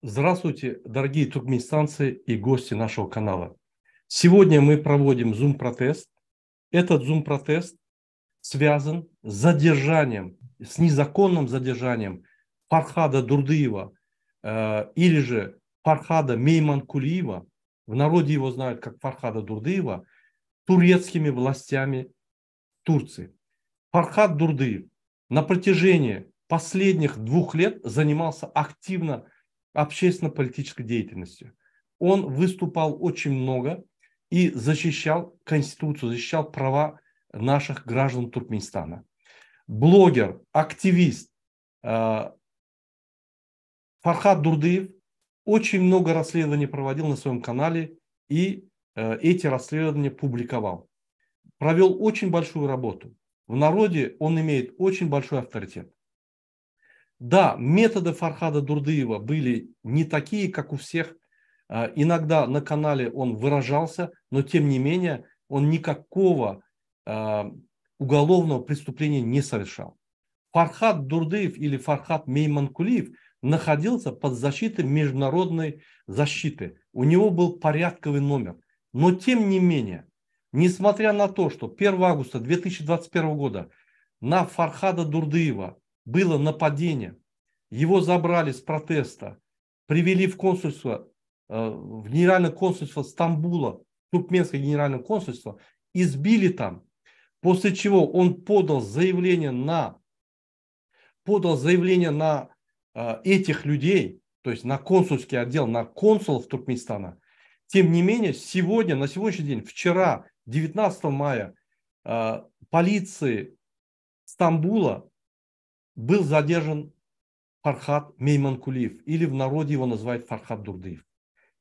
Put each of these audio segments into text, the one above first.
Здравствуйте, дорогие туркменистанцы и гости нашего канала. Сегодня мы проводим Zoom-протест. Этот Zoom-протест связан с задержанием, с незаконным задержанием Фархада Дурдыева э, или же Фархада Мейманкулиева, в народе его знают как Фархада Дурдыева, турецкими властями Турции. Фархад Дурдыев на протяжении последних двух лет занимался активно общественно-политической деятельностью. Он выступал очень много и защищал Конституцию, защищал права наших граждан Туркменистана. Блогер, активист э, Фархад Дурдыев очень много расследований проводил на своем канале и э, эти расследования публиковал. Провел очень большую работу. В народе он имеет очень большой авторитет. Да, методы Фархада Дурдыева были не такие, как у всех. Э, иногда на канале он выражался, но тем не менее он никакого э, уголовного преступления не совершал. Фархад Дурдыев или Фархад Мейманкулиев находился под защитой международной защиты. У него был порядковый номер. Но тем не менее, несмотря на то, что 1 августа 2021 года на Фархада Дурдыева было нападение, его забрали с протеста, привели в консульство, э, в генеральное консульство Стамбула, туркменское генеральное консульство, избили там, после чего он подал заявление на, подал заявление на э, этих людей, то есть на консульский отдел, на консулов Туркменистана. Тем не менее, сегодня, на сегодняшний день, вчера, 19 мая, э, полиции Стамбула был задержан Фархад Мейманкулиев, или в народе его называют Фархад Дурдыев.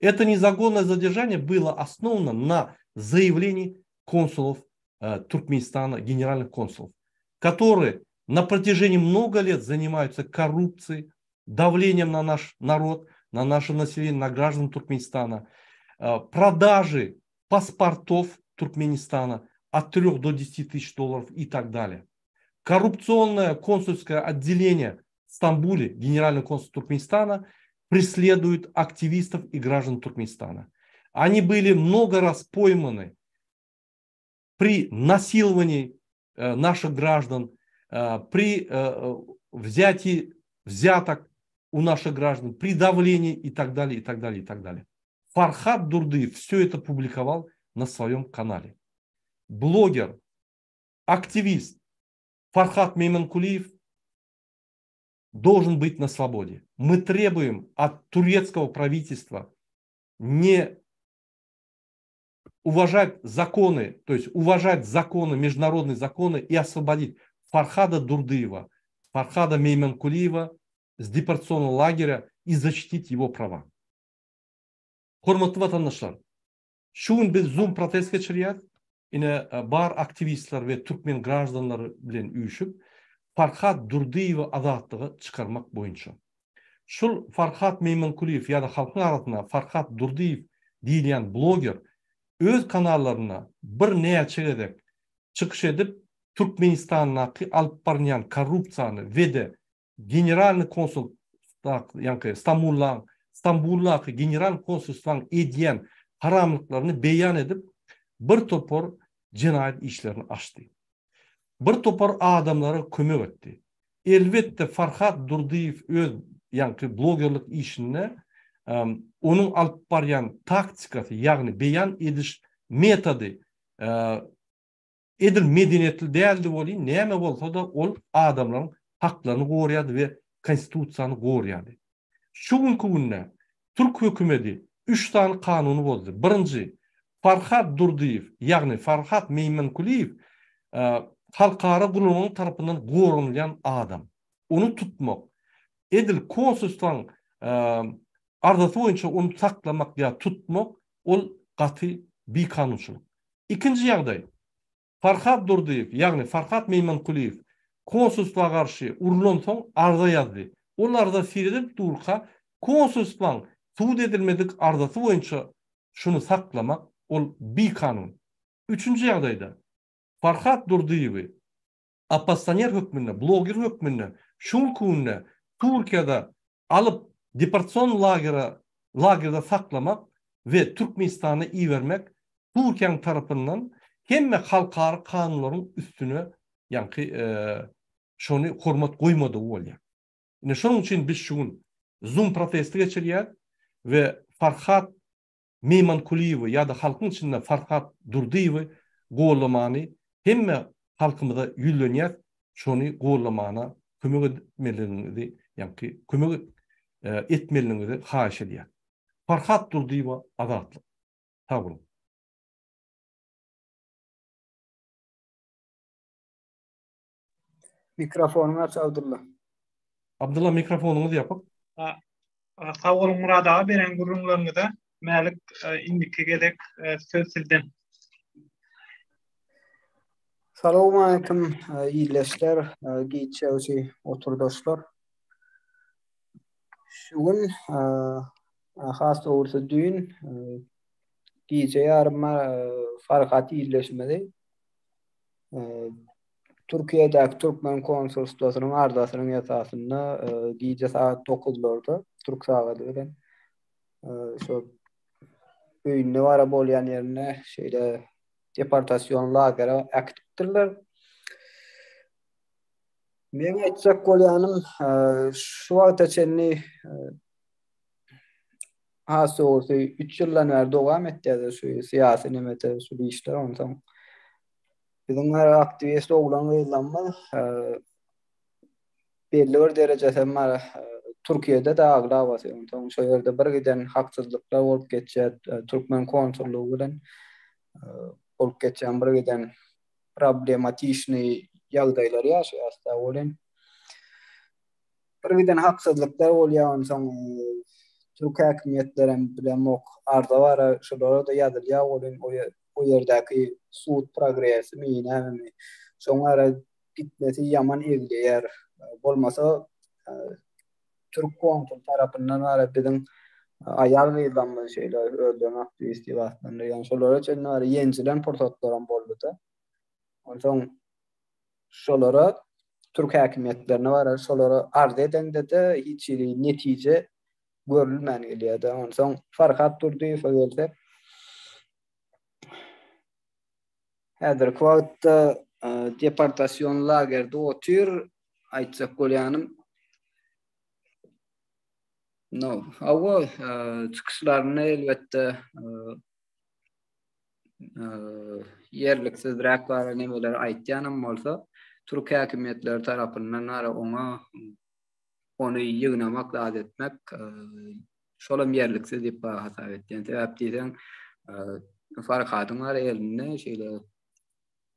Это незаконное задержание было основано на заявлении консулов э, Туркменистана, генеральных консулов, которые на протяжении много лет занимаются коррупцией, давлением на наш народ, на наше население, на граждан Туркменистана, э, продажи паспортов Туркменистана от 3 до 10 тысяч долларов и так далее. Коррупционное консульское отделение в Стамбуле, генеральный консул Туркменистана, преследует активистов и граждан Туркменистана. Они были много раз пойманы при насиловании э, наших граждан, э, при э, взятии взяток у наших граждан, при давлении и так далее, и так далее, и так далее. Фархад Дурдыев все это публиковал на своем канале. Блогер, активист Фархад Мейманкулиев должен быть на свободе. Мы требуем от турецкого правительства не уважать законы, то есть уважать законы, международные законы и освободить Фархада Дурдыева, Фархада Мейманкулиева с депортационного лагеря и защитить его права. Hormatly watandaşlar, şu gün biz Zoom protest geçirýäs. Ine bar aktiwistler we türkmen graždanlary bilen üýşüp, Farhad Durdyýewi azatlyga çykarmak boýunça. Şul Farhad Meýmankulyýew ýa-da halkyň arasynda Farhad Durdyýew diýilýän bloger öz kanallarynda birnäçe gezek çykyş edip, Türkmenistandaky alyp barynýan korrupsiýany we-de Generalnyý konsul ýaňky Stambuldaň Stambuldaky general konsulstwaň edýän haramlyklaryny beýan edip bir topar jenaýat işlerini açdy. Bir topar adamlara kömek etdi. Elbetde Farhat Durdyýew öz ýaňky blogerlik işinde onuň alyp barýan taktikasy ýagny beýan ediş metody Edil medeniýetli däldi welin, näme bolsa-da ol adamlaryň haklaryny gorýardy we konstitusiýany gorýardy. Şu günki günde türk hökümedi üç sany kanuny bozdy. Birinji, Farhad Durdyýew, ýagny Farhad Meýmenkulyýew halkara guramanyň tarapyndan goranylýan adam. Ony tutmak, edil konsulstwaň arzasy boýunça ony saklamak ýa tutmak ol gaty bikanunçylyk. Ikinji ýagdaý, Farhad Durdyýew, ýagny Farhad Meýmankulyýew konsulstwa garşy urlansoň arza ýazdy. Ol arza seredilip durka, konsulstwaň sud edilmedik arzasy boýunça şuny saklamak, ol bikanun. Üçünji ýagdaýda, Farhad Durdyýewi oppozisioner hökmünde, bloger hökmünde şu günki günde Türkiýede alyp. Deportasion lagere lagerde saklamak we Türkmenistana ibermek Türkiýäniň tarapyndan hemme halkara kanunlaryň üstüne ýaňky şony hormat goýmadygy bolýar. Ine şonuň üçin biz şu gün Zoom protesti geçirýäris we Farhat Meýmankulyýewi ýa-da halkyň içinde Farhat Durdyýewi gollamany hemme halkymyza ýüzlenýäs, şony gollamana kömek etmeligiňizi, ýaňky kömek etmeligiňizi haýyş edýäs. Farhat Durdyýewa azatlyk. Sag boluň. Mikrofonyňy aç Abdylla. Abdylla mikrofonyňyz ýapyk. Sag boluň Myrat aga beren gürrüňleriňize. Mälik indiki gezek söz sizden. Salowmaleýkim ildeşler, giçewçi oturdaşlar. Şu gün has dogrusy düýn gije ýarym Farhat ildeşimizi Türkiýedäki türkmen konsulstwasynyň arzasynyň esasynda gije sagat dokuzlarda türk sagady bilen şo öýünde bara bolýan ýerinde şeýle deportasion lagere äkidipdirler. Meň aýtjak bolýanym şu wagta çenli has dogrusy 3 ýyldan bäri dowam etýär şu syýasy nemede şu işler onsoň Biziň her aktiwist oglan-gyzlarymyz belli bir derejesem bar. Türkiýede-de aglabasy. Onsoň şo ýerde bir giden haksyzlyklar bolup geçýär. Türkmen konsullygy bilen bolup geçýän bir giden problematiçnyý ýagdaýlar ýaşaýarys-da welin. Bir giden haksyzlyklar bolýar onsoň türk häkimiýetlerem bilemok arza bara şolara-da ýazylýar welin o ýerdäki sud progresimi nämemi şoň ara gitmesi ýaman egleýär. Bolmasa türk konsul tarapyndan bara biziň aýal gyzlarymyz şeýle özlerini aktiwist diýip atlandyrýan şolara çenli bara ýenjilen pursatlaram boldy-da. Onsoň şolara türk häkimiýetlerine bara şolara arz edeňde-de hiç hili netije görülmän gelýär-de. Onsoň Farhat Durdyýewe gelsek, häzirki wagtda deportasion lagerde otyr, aýtjak bolýanym, no, hawa, çykyşlarynda elbetde ýerliksizräk bara nemeler aýtýanam bolsa, türk häkimiýetleri tarapyndan bara oňa ony ýygnamak zat etmek şolam ýerliksiz diýip hasap etýän. Sebäp diýseň, Farhadyň bar elinde şeýle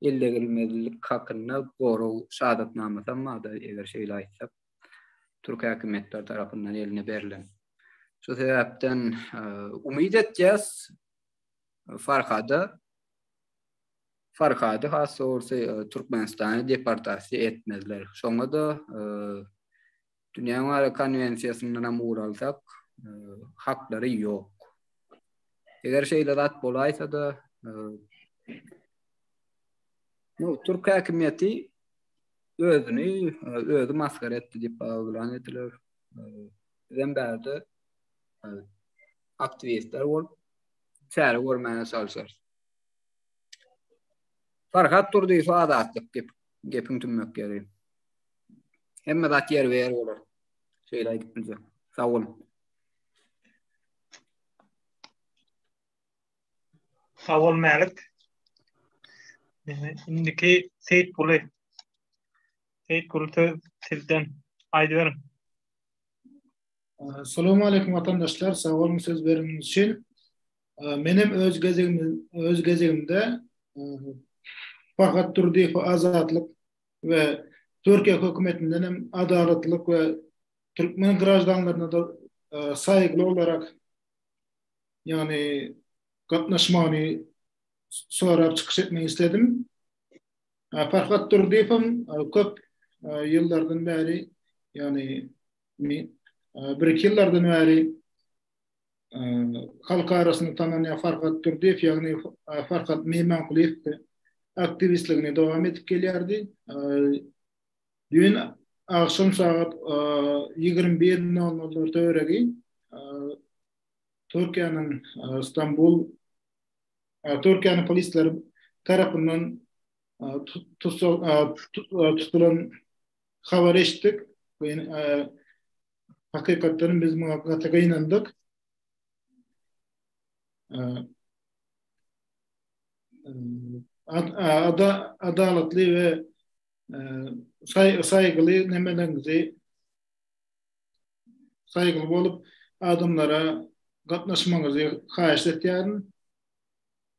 ellegirilmezlik hakynda gorag şahadatnamasam bardy, eger şeýle aýtsak, türk häkimiýetleri tarapyndan eline berlen. Şu sebäpden umyt etýäs, Farhada Farhady has dogrusy Türkmenistana deportasiýa etmezler. Şoňa-da dünýäň ara konwensiýasyndan hem ugur alsak, haklary ýok. Eger şeýle zat bolaýsa-da, no, türk häkimiýeti özüni özi masgara etdi diýip yglan ediler. Bizem bärde aktiwistler bolup çäre görmäge çalyşarys. Farhat Durdyýew azatlyk gep, gepiň tümmek ýeri. Hemme zat ýerbe ýer bolar. Şeýle aýdyp biljek. Sag boluň. Sag bol Mälik. Indiki Seýitguly. Seýitguly söz sizden. Aýdyberiň. Salowmaleýkim watandaşlar, sag boluň söz bereniňiz üçin. Menem öz gezegim öz gezegimde Farhat Durdyýewe azatlyk we Türkiýe hökümetinden hem adalatlylyk we türkmen graždanlaryna da saýgyly olarak ýagny gatnaşmagyny sorap çykyş etmek isledim. Farhat Durdyýewem köp ýyllardan bäri ýagny bir-iki ýyllardan bäri halk arasynda tananýan Farhat Durdyýew, ýagny Farhat Meýmankulyýew aktiwistligini dowam edip gelýärdi. Düýn Agşam sagat 21 nol nollar töweregi Türkiýäniň Stambul Türkiýäniň polisleri tarapyndan tutulan habary eşitdik. Hakykatdan biz muňa gaty gynandyk. Adalatly we saýgyly nemeleriňizi saýgyly bolup adamlara gatnaşmagyňyzy haýyşt etýärin.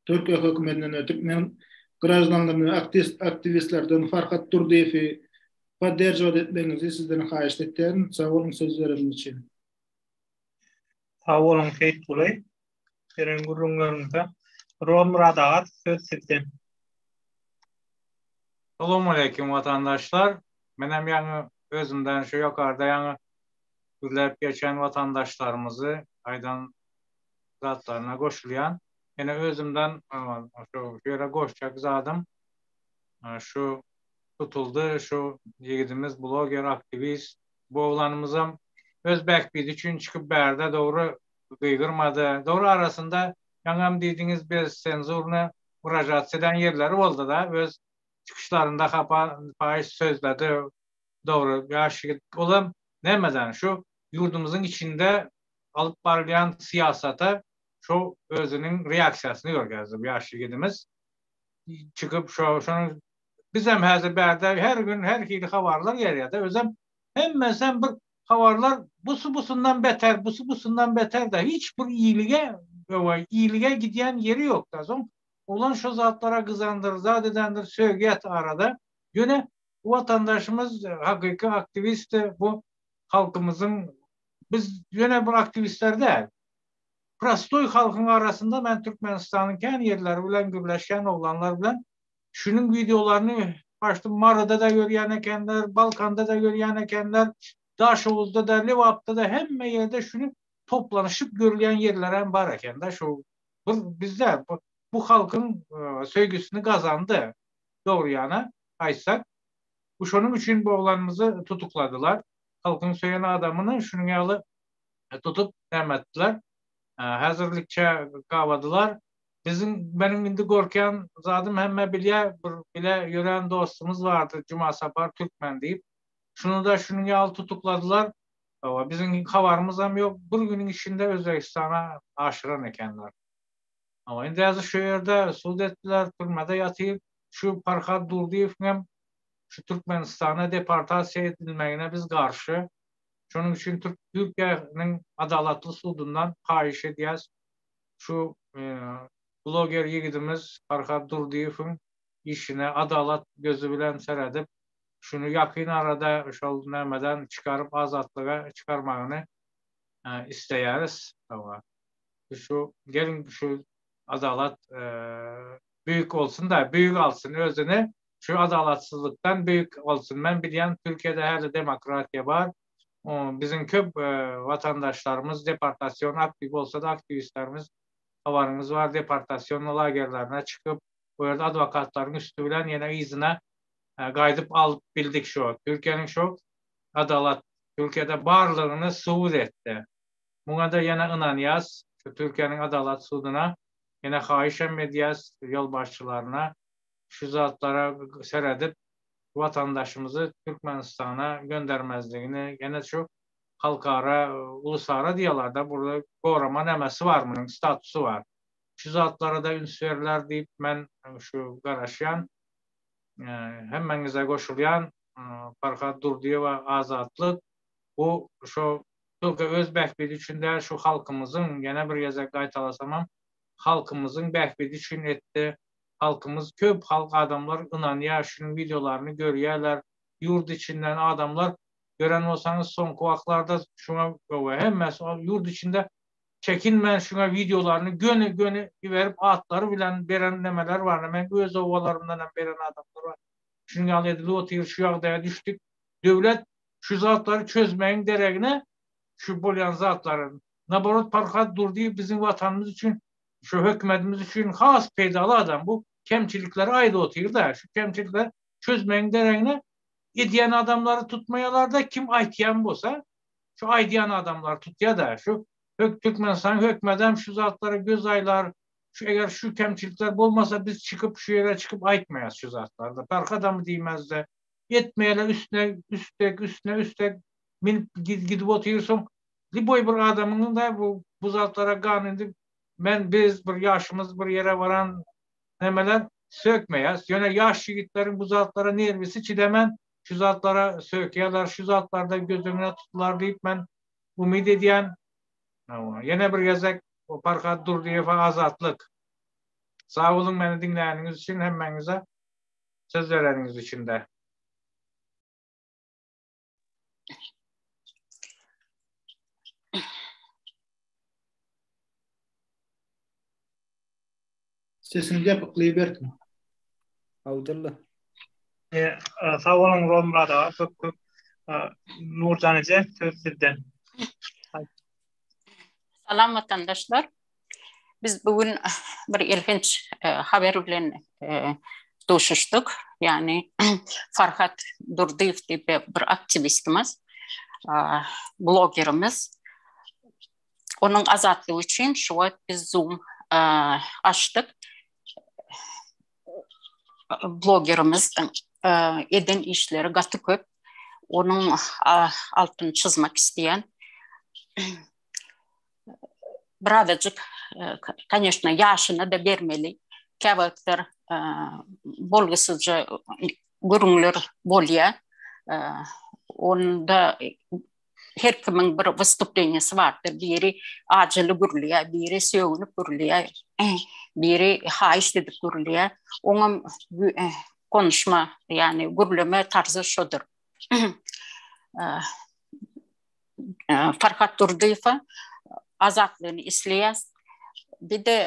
Türkiýe hökümetinden we türkmen graždanlaryndan we aktiwistlerden Farhat Durdyýewi podderžiwat etmegiňizi sizden haýyşt etýärin. Sag boluň söz berenim üçin. Sag boluň Seýitguly beren gürrüňleriňize. Rozmyrat aga söz sizde. Salowmaleýkim watandaşlar. Menem ýaňy özümden şu ýokarda ýaňy gürläp geçen watandaşlarymyzy aýdan zatlaryna goşulýan. Ýene özümden şu ýere goşjak zadym şu tutuldy şu ýigidimiz bloger aktiwist bu oglanymyzam öz bähbidi üçin çykyp bärde dogry gygyrmady. Dogry arasynda ýaňam diýdiňiz bez senzurny wyražats eden ýerleri boldy-da öz çykyşlarynda hapa paýyş sözledi dogry ýaş ýigit olam nämeden şu ýurdumyzyň içinde alyp barylýan syýasata şo özüniň reaksiýasyny görkezdi bu ýaş ýigidimiz. Çykyp şo şonuň bizem häzir bärde her gün her hili habarlar gelýär-de özem hemmesem bir habarlar busy busyndan beter, busy busyndan beter-de hiç bir iýilige öwe iýilige gidýän ýeri ýok-da. Soň oglan şo zatlara gyzandyr, zat edendir, sögýät arada. Ýöne bu watandaşymyz hakyky aktiwist bu halkymyzyň biz ýöne bir aktiwistler däl. Prostoý halkyň arasynda men Türkmenistanyň kän ýerleri bilen gürleşýän oglanlar bilen şunuň wideolaryny başda Maryda-da görýän ekenler, Balkanda-da görýän ekenler, Daşoguzda-da, Lebapda-da hemme ýerde şuny toplanyşyp görülýän ýerlerem bar eken-de şu bir bizde bu halkyň söýgüsini gazandy dogry ýana aýtsak. Bu şonuň üçin bu oglanymyzy tutukladylar. Halkyň söýen adamyny şunuň ýaly tutup näme etdiler. Häzirlikçe gabadylar. Biziň meniň indi gorkýan zadym hemme bilýär, bir bile ýören dostumyz bardy Jumasapar Türkmen diýip. Şuny-da şunuň ýaly tutukladylar. Hawa, biziň habarymyzam ýok. Bir günüň içinde Özbegistana aşyran ekenler. Hawa, indi häzir şu ýerde sud etdiler, türmede ýatyr. Şu Farhad Durdyýewiňem şu Türkmenistana deportasiýa edilmegine biz garşy. Şonuň üçin Türk Türkiýäniň adalatly sudundan haýyş edýäs, şu bloger ýigidimiz Farhad Durdyýewiň işine adalat gözi bilen seredip, şuny ýakyn arada şol nämeden çykaryp azatlyga çykarmagyny isleýäris. Hawa. Şu geliň şu adalat büyük bolsun-da, büyük alsyn özüni. Şu adalatsyzlykdan büyük bolsun. Men bilýän Türkiýede häli demokratiýa bar. Biziň köp watandaşlarymyz deportasion aktiw bolsa-da aktiwistlerimiz habaryňyz bar deportasion lagerlerine çykyp o ýerde adwokatlaryň üsti bilen ýene yzyna gaýdyp alyp bildik şo. Türkiýäniň şo adalat Türkiýede barlygyny subut etdi. Muňa-da ýene ynanýas şu Türkiýäniň adalat suduna ýene haýyş hem edýäs ýolbaşçylaryna şu zatlara seredip watandaşymyzy Türkmenistana göndermezligini ýene şu halkara ulusara diýýärler-de burada gorama nämesi bar munuň statusy bar. Şu zatlara-da üns berler diýip men şu garaşýan. Hemmäňize goşulýan Farhad Durdyýewa azatlyk bu şo tolko öz bähbidi üçin däl şu halkymyzyň ýene bir gezek gaýtalasamam halkymyzyň bähbidi üçin etdi. Halkymyz köp halk adamlar ynanýar şunuň wideolaryny görýärler ýurt içinden adamlar gören bolsaňyz soňky wagtlarda şuňa we hemmesi ýurt içinde çekinmän şuňa wideolaryny göni göni iberip atlary bilen beren nemeler bar men öz obalarymdan hem beren adamlar bar şunuň ýaly edilip otyr şu ýagdaýa düşdük döwlet şu zatlary çözmegiň deregine şu bolýan zatlary naborot Farhad Durdyýew biziň watanymyz üçin Şu hökümetimiz üçin has peýdaly adam bu kemçilikleri aýdyp otyr-da, şu kemçilikleri çözmegiň deregine Edýän adamlary tutmaýarlar-da, kim aýtýan bolsa, şu aýdýan adamlary tutýar-da. Şu Türkmenistanyň hökmedem şu zatlara göz aýlar, şu eger şu kemçilikler bolmasa biz çykyp şu ýere çykyp aýtmaýas şu zatlary-da. Parhadamy diýmezde. Etmeýärler üstüne üstek, üstüne üstek minip gidip otyrsyň. Lýuboý bir adamyň da bu bu zatlara gan indi men biz bir ýaşymyz bir ýere baran nemeler sökmeýäs. Ýöne ýaş ýigitleriň bu zatlara nerwisi çidemen şu zatlara sökýärler, şu zatlarda göz öňüne tutular diýip men umyt edýän. Ýene bir gezek Farhad Durdyýewe azatlyk. Sag boluň meni diňläniňiz üçin hemmäňize söz bereniňiz üçin-de. Sesiňizi ýapyklaýybersin. Abdylla. Sag boluň Rozmyrat aga köp köp. Nurjan eje söz sizden. Salam watandaşlar. Biz bu gün bir ilginç e, haber bilen e, duşuşdyk. Ýagny Farhat Durdyýew diýip bir aktiwistimiz, blogerimiz Onuň azatlygy üçin şu wagt biz Zoom açdyk. Blogerimiz eden işleri gaty köp. Onuň altyny çyzmak isleýän. Birazajyk, koneşno, ýaşyna-da bermeli. Käwagtlar bolgusyzja gürrüňler bolýar. Onda her kimiň bir wystupleniýasy bardyr. Biri ajyly gürleýär, biri sögünip gürleýär, biri haýyşt edip gürleýär. Oňam konuşma, ýagny gürleme tarzy şodur. Farhat Durdyýewe azatlygyny isleýäs. Bir-de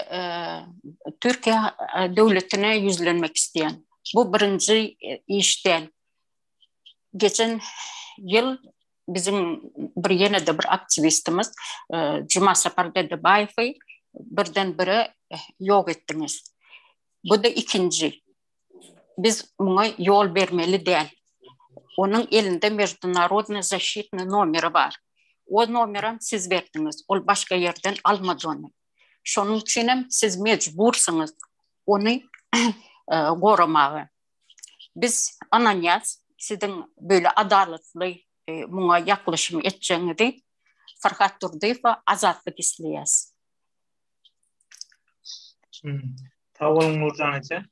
Türkiýe döwletine ýüzlenmek isleýän. Bu birinji iş däl. Geçen ýyl biziň bir ýene-de bir aktiwistimiz Jumasapar Dedebaýewi birden-bire ýok etdiňiz. Bu-da ikinji. Biz muňa ýol bermeli däl. Onuň elinde meždunarodnyý zaşitnyý nomeri bar. O nomeram siz berdiňiz. Ol başga ýerden almady ony. Şonuň üçinem siz mejbursyňyz ony goramaga. Biz ynanýas siziň beýle adalatly muňa ýaklyşym etjegiňizi. Farhat Durdyýewe azatlyk isleýäs. Sag boluň Nurjan eje.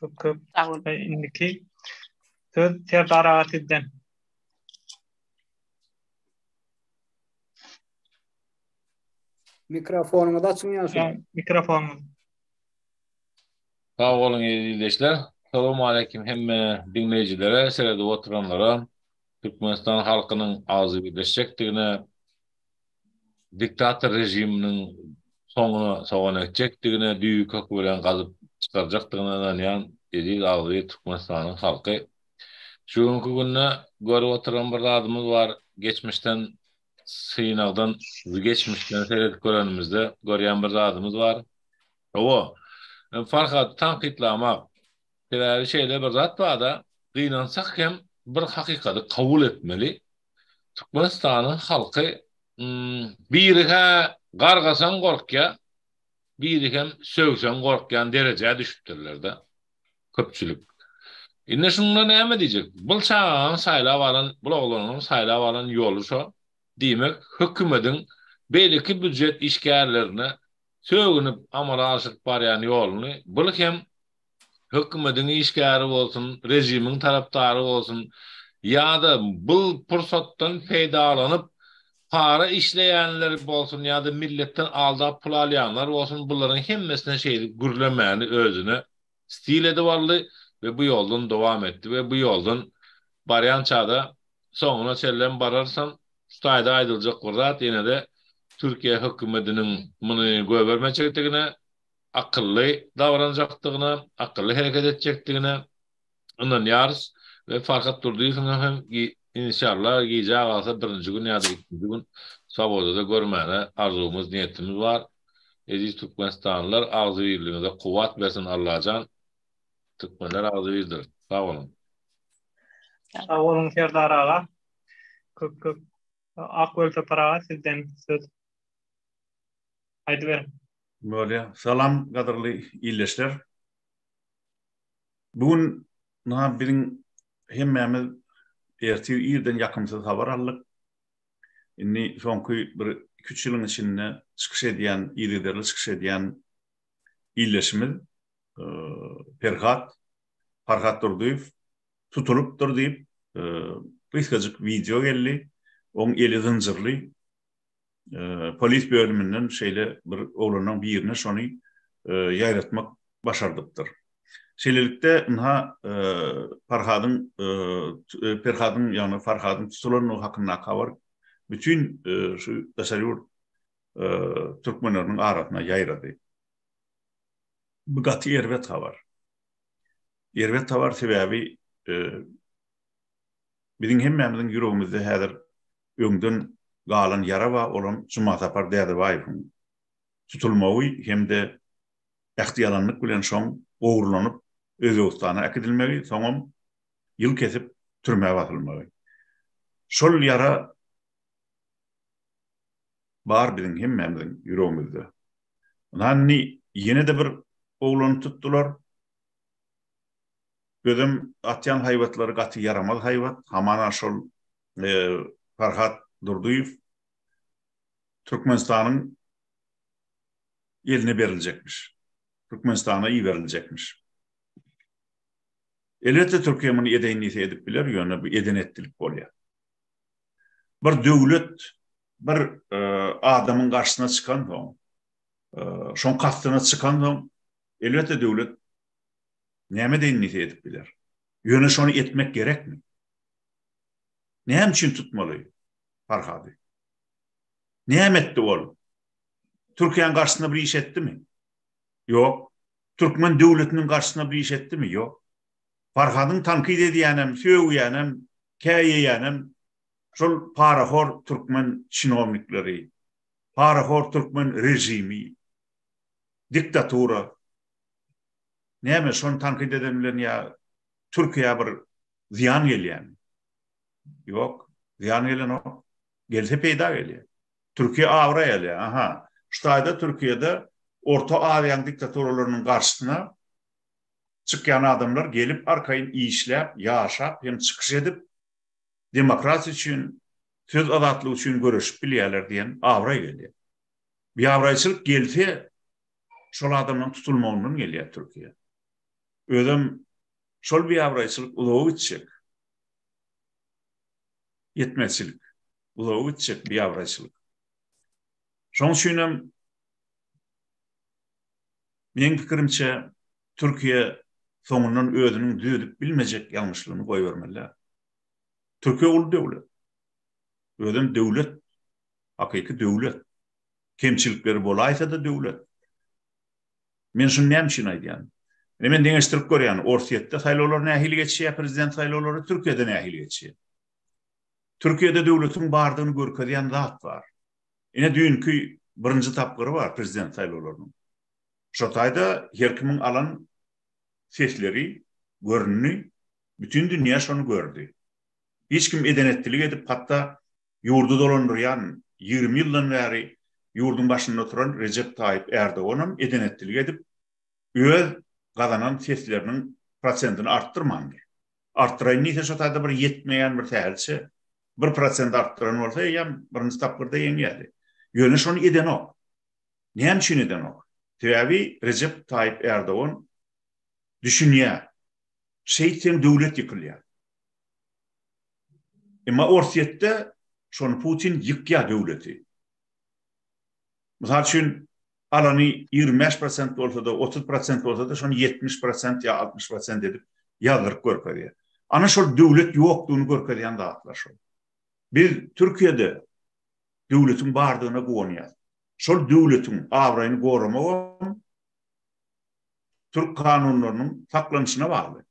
Köp köp. Sag boluň. Indiki söz Serdar aga sizden. Mikrofonyňyzy açyň ýaşuly. Mikrofonyňyzy. Sag boluň eziz ildeşler. Salowmaleýkim hemme diňleýjilere, seredip oturanlara. Türkmenistan halkynyň agzybirleşjekdigine, diktator režiminiň soňuna sogan ekjekdigine, düýbi köki bilen gazyp çykarjakdygyna ynanýan eziz agzybir Türkmenistanyň halky. Şu günki günde görüp oturan bir zadymyz bar, geçmişden synagdan geçmişden seredip görenimizde görýän bir zadymyz bar. Hawa, Farhady tankytlamak. Sebäbi şeýle bir zat bar-da, gynansak hem bir hakykady kabul etmeli. Türkmenistanyň halky biri-hä gargasaň gorkýar, biri hem sögseň gorkýan derejä düşüpdirler-de, köpçülik. Indi şunda näme diýjek? Bul çaganyň saýlap alan, bul oglanyň saýlap alan ýoly şo. Diýmek, hökümediň beýleki býujet işgärlerine sögünip amala aşyryp barýan ýoluny bul hem hökümediň işgäri bolsun, režimiň tarapdary bolsun ýa-da bul pursatdan peýdalanyp para işleýänler bolsun ýa-da milletden aldap pul alýanlar bolsun bularyň hemmesine şeýdip gürlemäni özüne stil edip aldy we bu ýoldan dowam etdi we bu ýoldan barýançada soňuna çenlem bararsam Şu taýda aýdyljak bir zat ýene-de Türkiýe hökümetiniň muny goýbermejekdigine, akylly dabranjakdygyna, akylly hereket etjekdigine ynanýarys we Farhat Durdyýewiň hem inşallah gijä galsa birinji gün ýa-da ikinji gün swobodada görmäne arzuwymyz, niýetimiz bar. Eziz türkmenistanlylar agzybirligiňize kuwwat bersin Allajan. Türkmenler agzybirdir. Sag boluň. Sag boluň Serdar aga. Köp köp Ak Welsapar aga sizden söz. Aýdyberiň. Bolýar. Salam gadyrly ildeşler. Bu gün ynha biziň hemmämiz ertir irden ýakymsyz habar aldyk. Indi soňky bir iki-üç ýylyň içinde çykyş edýän, yzygiderli çykyş edýän ildeşimiz Perhat, Farhat Durdyýew tutulypdyr diýip, gysgajyk wideo geldi. Oň eli zynjyrly. Polis bölüminden şeýle bir oglanyň birine şony ýaýratmak başardypdyr. Şeýlelikde, ynha, Farhadyň, Perhadyň, ýagny Farhadyň tutulandygy hakyndaky habar bütin şu daşary ýurt türkmenleriniň arasyna ýaýrady. Bu gaty erbet habar. Erbet habar sebäbi biziň hemmämiziň ýüregimizde häzir öňden galan ýara bar, olam Jumasapar Dädebaýewiň tutulmagy hem-de ähtiýalanlyk bilen şoň ogurlanyp Özbegistana äkidilmegi, soňam ýyl kesip türmä basylmagy. Şol ýara bar biziň hemmämiziň ýüregimizde. Ynha indi ýene-de bir oglany tutdular. Özem atýan haýbatlary gaty ýaramaz haýbat. Hamana şol Farhat Durdyýew Türkmenistanyň eline beriljekmiş. Türkmenistana iberiljekmiş. Elbetde Türkiýe muny edeýin diýse edip biler, ýöne bu eden-etdilik bolýar. Bir döwlet bir adamyň garşysyna çykansoň, şoň kastyna çykansoň, elbetde döwlet näme edeýin diýse edip biler. Ýöne şony etmek gerekmi? Näme üçin tutmaly Farhady? Näme etdi ol? Türkiýäniň garşysyna bir iş etdimi? Ýok. Türkmen döwletiniň garşysyna bir iş etdimi? Ýok. Farhadyň tankyt edýänem, sögýänem, käýeýänem şol parahor türkmen çinownikleri, parahor türkmen režimi, diktatura. Näme, şony tankyt eden bilen ýa Türkiýä bir zyýan gelýärmi? Ýok, zyýan gelenok. Gelse peýda gelýär. Türkiýe abraý alýar. Aha, şu taýda Türkiýede Orta Aziýanyň diktaturalarynyň garşysyna çykýan adamlar gelip arkaýyn işläp, ýaşap hem çykyş edip, demokratiýa üçin, söz azatlygy üçin göreşip bilýärler diýen abraý gelýär. Biabraýçylyk gelse, şol adamlaryň tutulmagyndan gelýär Türkiýä. Özem şol biabraýçylyk uzaga gitjek. Ýetmezçilik. Uzaga gitjek biabraýçylyk. Şonuň üçinem meň pikirimçe Türkiýe soňundan özüniň düzedip bilmejek ýalňyşlygyny goýbermeli däl. Türkiýe uly döwlet. Özem döwlet, hakyky döwlet. Kemçilikleri bolaýsa-da döwlet. Men şuny näme üçin aýdýan? Ine men deňeşdirip görýän, Orsýetde saýlawlar nähili geçýär, prezident saýlawlary, Türkiýede nähili geçýär. Türkiýede döwletiň bardygyny görkezýän zat bar. Ine düýnki birinji tapgyry bar prezident saýlawlarynyň. Şo taýda her kimiň alan sesleri göründi, bütin dünýä şony gördi. Hiç kim eden-etdilik edip, hatda ýurdy dolandyrýan, 20 ýyldan bäri ýurduň başynda oturan Rejep Taýyp Ärdoganam eden-etdilik edip, öz gazanan sesleriniň prosentini artdyrmandyr. Artdyraýyn diýse şo taýda bir ýetmeýän bir sähelçe, bir prosent artdyran bolsa eýýäm birinji tapgyrda ýeňýärdi. Ýöne şony edenok. Näme üçin edenok? Sebäbi Rejep Taýyp Ärdogan düşünýär. Şeýtseň döwlet ýykylýar. Emma Orsýetde şony Putin ýykýar döwleti. Mysal üçin, alany 25 prosent bolsa-da, 30 prosent bolsa-da, şony 70 prosent ýa 60 prosent edip ýazdyryp görkezýär. Ana şol döwlet ýokdugyny görkezýän zatlar şol. Biz Türkiýede döwletiň bardygyna guwanýas. Şol döwletiň abraýyny goramagam türk kanunlarynyň saklanyşyna bagly.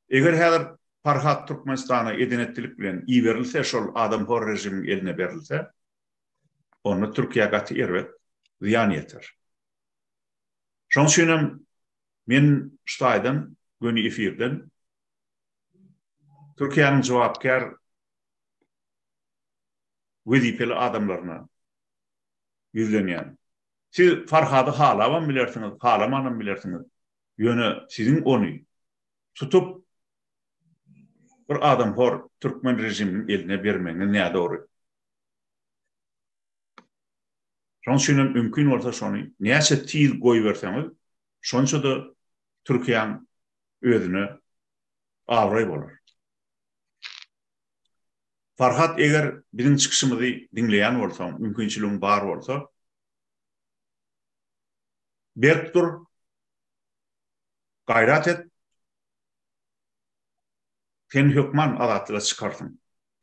Eger häzir Farhat Türkmenistana eden-etdilik bilen iberilse, şol adamhor režimiň eline berilse, onda Türkiýä gaty erbet zyýan ýeter. Şonuň üçin hem men şu taýdan göni efirden. Türkiýäniň jogapkär wezipeli adamlaryna ýüzlenýän. Siz Farhady halabam bilersiňiz, halamanam bilersiňiz. Ýöne siziň ony tutup bir adamhor türkmen režiminiň eline bermegiňiz nädogry. Şonuň üçin hem mümkin bolsa şony näçe tiz goýberseňiz, şonça-da Türkiýäň özüne abraý bolar. Farhat eger biziň çykyşymyzy diňleýän bolsaň, mümkinçiligiň bar bolsa, berk dur, gaýrat et, sen hökman azatlyga çykarsyň.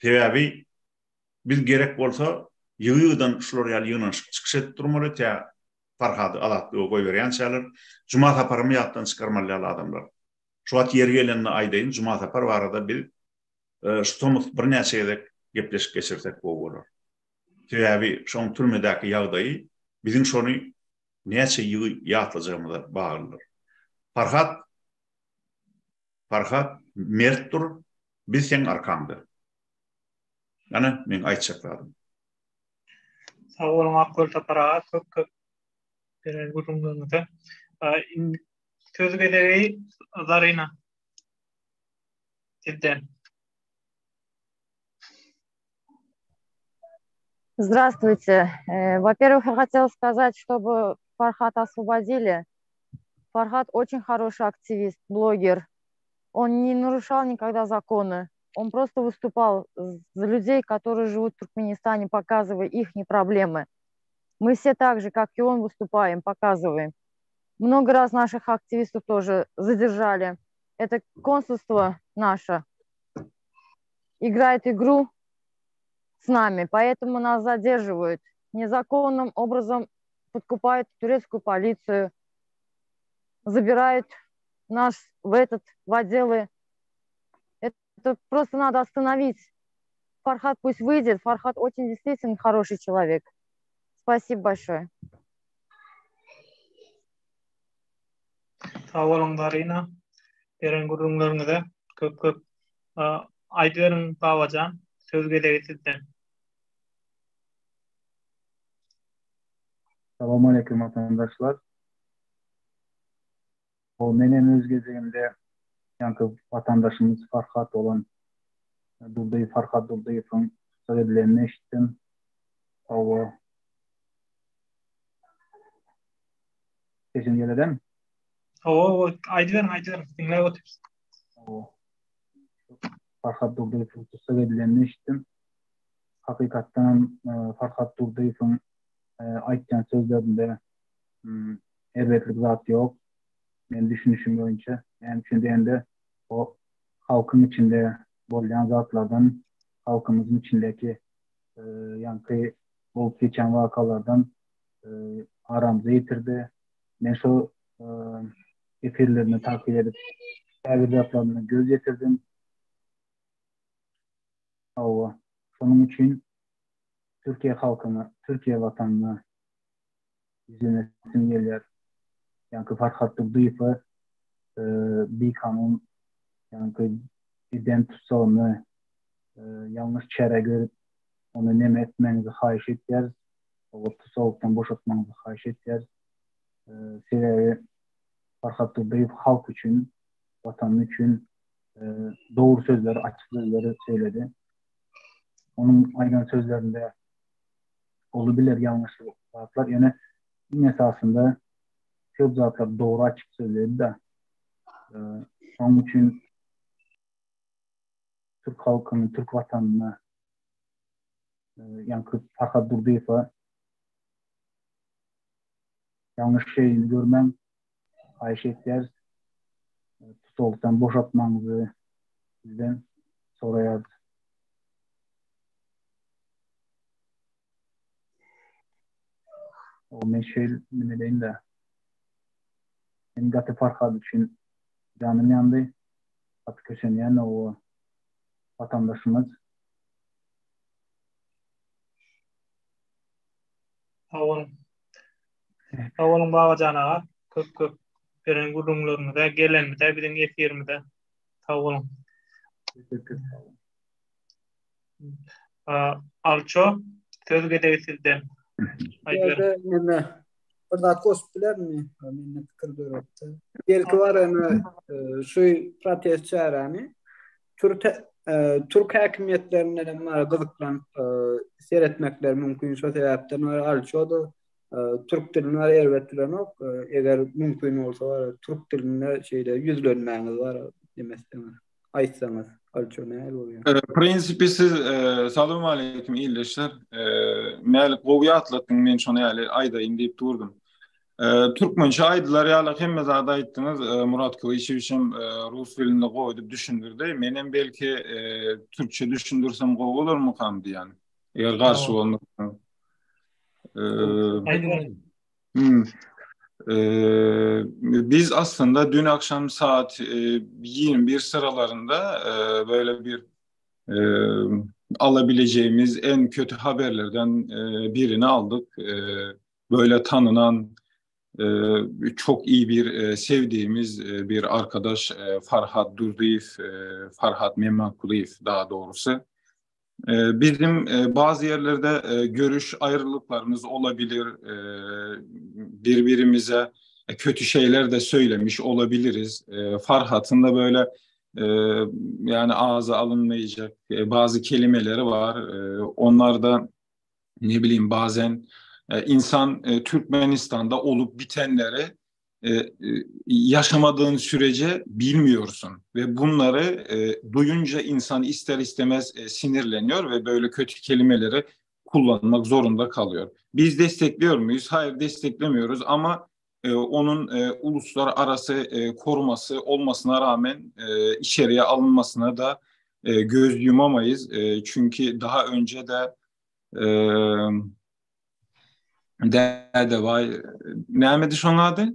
Sebäbi biz gerek bolsa ýygy-ýygydan şular ýaly ýygnanyşyp çykyş edip durmaly, tä Farhady azatlyga goýberýänçäler. Juma Saparymy ýatdan çykarmaly ýaly adamlar. Şu wagt ýeri gelende aýdaýyn, Juma Sapar barada biz şu tomus birnäçe gezek gepleşik geçirsek gowy bolar. Sebäbi şoň türmedäki ýagdaýy biziň şony näçe ýygy ýatlajagymyza baglydyr. Farhat Farhat mert dur, biz seň arkaňda. Ana meň aýtjak zadym. Sag boluň Akgül Sapar aga köp köp beren gürrüňleriňize. Indi söz gezegi Zarina. Sizden. Здравствуйте. Э, во-первых, я хотела сказать, чтобы Фархата освободили. Фархат очень хороший активист, блогер. Он не нарушал никогда законы. Он просто выступал за людей, которые живут в Туркменистане, показывая их проблемы. Мы все так же, как и он, выступаем, показываем. Много раз наших активистов тоже задержали. Это консульство наше играет игру с нами, поэтому нас задерживают. Незаконным образом подкупают турецкую полицию, забирают нас в этот, в отделы. Это просто надо остановить. Фархат пусть выйдет. Фархат очень действительно хороший человек. Спасибо большое. Sag boluň Zarina beren gürrüňleriňize köp köp aýdyberiň Babajan söz gezegi sizde. Salowmaleýkim watandaşlar. Men hem öz gezegimde ýaňky watandaşymyz Farhat bolan Durdyýew Farhat Durdyýewiň tussag edilenini eşitdim. Hawa. Sesim geledem? Hawa, hawa, aýdyberiň, aýdyberiň, diňläp otyrys. Hawa. Farhat Durdyýewiň tussag edilenini eşitdim. Hakykatdan hem Farhat Durdyýewiň aýtýan sözlerinde erbetlik zat ýok. Men düşünişim boýunça, näme üçin diýende, o halkyň içinde bolýan zatlardan, halkymyzyň içindäki ýaňky bolup geçen wakalardan aramyza ýetirdi. Men şo efirlerini takyp edip, käbir zatlaryna göz ýetirdim. Hawa, şonuň üçin Türkiýe halkyna, Türkiýe watanyna ýüzlenesim gelýär. Ýaňky Farhat Durdyýewe bikanun ýaňky eden tussagyny ýalňyş çäre görüp, ony neme etmegiňizi haýyş etýäris. Oňa tussaglykdan boşatmagyňyzy haýyş etýäris. Sebäbi Farhat Durdyýew halk üçin, watany üçin dogry sözleri, açyk sözleri söýledi. Onuň aýdan sözlerinde bolubiler ýalňyş zatlar, ýöne iň esasynda köp zatlar dogry açyk sözledi-de. Şonuň üçin türk halkyny, türk watanyny ýaňky Farhat Durdyýewe ýalňyş şeyini görmäň, haýyş etýäris. Tutuklykdan boşatmagyňyzy sizden soraýarys. O men şeýle nimeleýin-de. Men gaty Farhad üçin janym ýandy. Gaty kösenýän o watandaşymyz. Sag boluň. Sag boluň Babajan aga. Köp köp beren gürrüňleriňize, gelenimize, biziň efirimize. Sag boluň. Alço, söz gezegi sizde. Aýdyber. Bir zat goşup bilermi? Mende pikir döretdi. Belki bar ene e, şu protest çäräni türk e, türk häkimiýetlerinden hem bar gyzyklanyp e, seretmekleri mümkin. Şo sebäpden bar Alço da türk dilini bar erbet bilenok. Eger mümkin bolsa bar türk dilinde şeýle ýüzlenmäňiz bar demesdeňiz. Aýtsaňyz, Alço nähili bolýar? Prinsipi siz Salam aleýkum ildeşler. Mälik gowy ýatlatdyň men şony ýaly aýdaýyn diýip durdum. Türkmençe aýdylar ýaly hemme zady aýtdyňyz. Murat Kylyçewiç hem rus dilinde gowy edip düşündirdi. Menem belki türkçe düşündirsem gowy bolarmykam diýýän. Eger garşy bolmasaňyz. Hmm. Ee, biz aslında dün akşam saat 21 sıralarında e, böyle bir e, alabileceğimiz en kötü haberlerden e, birini aldık. E, böyle tanınan e, çok iyi bir e, sevdiğimiz e, bir arkadaş e, Farhad Durdiyev, e, Farhad Mehmankuliyev daha doğrusu. Ee, bizim e, bazı yerlerde e, görüş ayrılıklarımız olabilir. E, birbirimize kötü şeyler de söylemiş olabiliriz. Farhat'ın da böyle yani ağza alınmayacak bazı kelimeleri var. Onlar da ne bileyim bazen insan Türkmenistan'da olup bitenleri e, e, yaşamadığın sürece bilmiyorsun ve bunları e, duyunca insan ister istemez e, sinirleniyor ve böyle kötü kelimeleri kullanmak zorunda kalıyor. Biz destekliyor muyuz? Hayır desteklemiyoruz ama e, onun e, uluslararası e, koruması olmasına rağmen e, içeriye alınmasına da e, göz yumamayız. E, çünkü daha önce de e, Dädebaý nämedi şoň ady?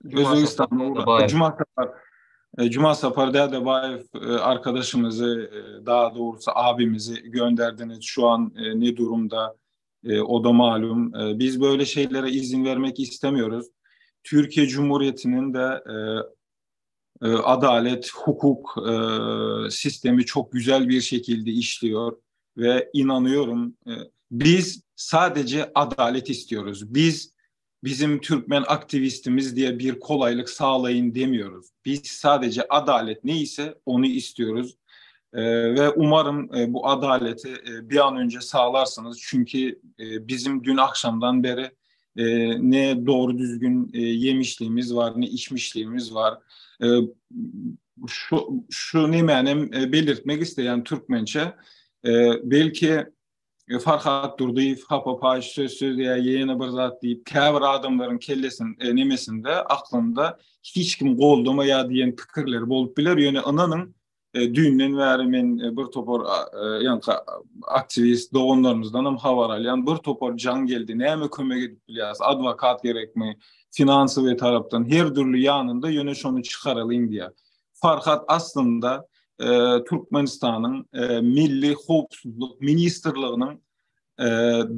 Özbegistan'da Cuma Sapar e, Cuma Sapar Dädebaýew e, arkadaşımyzy, e, daha doğrusu abimizi gönderdiniz. Şu an ne durumda o da malum. Biz böyle şeylere izin vermek istemiyoruz. Türkiye Cumhuriyeti'nin de adalet, hukuk sistemi çok güzel bir şekilde işliyor ve inanıyorum biz sadece adalet istiyoruz. Biz bizim Türkmen aktivistimiz diye bir kolaylık sağlayın demiyoruz. Biz sadece adalet neyse onu istiyoruz. E, ve umarım e, bu adaleti e, bir an önce sağlarsınız. Çünkü e, bizim dün akşamdan beri e, ne doğru düzgün e, yemişliğimiz var ne içmişliğimiz var. E, şu, şu ne menem e, belirtmek isteyen Türkmençe e, belki e, Farhat Durdyýew hapa paýyş söz sözleýär ýene bir zat diýip käbir adamlaryň kellesin e, nemesinde aklynda hiç kim goldamaýar diýen pikirleri bolup biler ýöne ynanyň e, düýnden bäri men e, bir topar e, ýaňky aktiwist doganlarymyzdan hem habar alýan bir topar jaň geldi näme kömek edip bilýäs adwokat gerekmi finansowy tarapdan her dürli ýanynda ýöne şony çykaralyň diýär Farhat aslynda Türkmenistanyň Milli howpsuzlyk ministrliginiň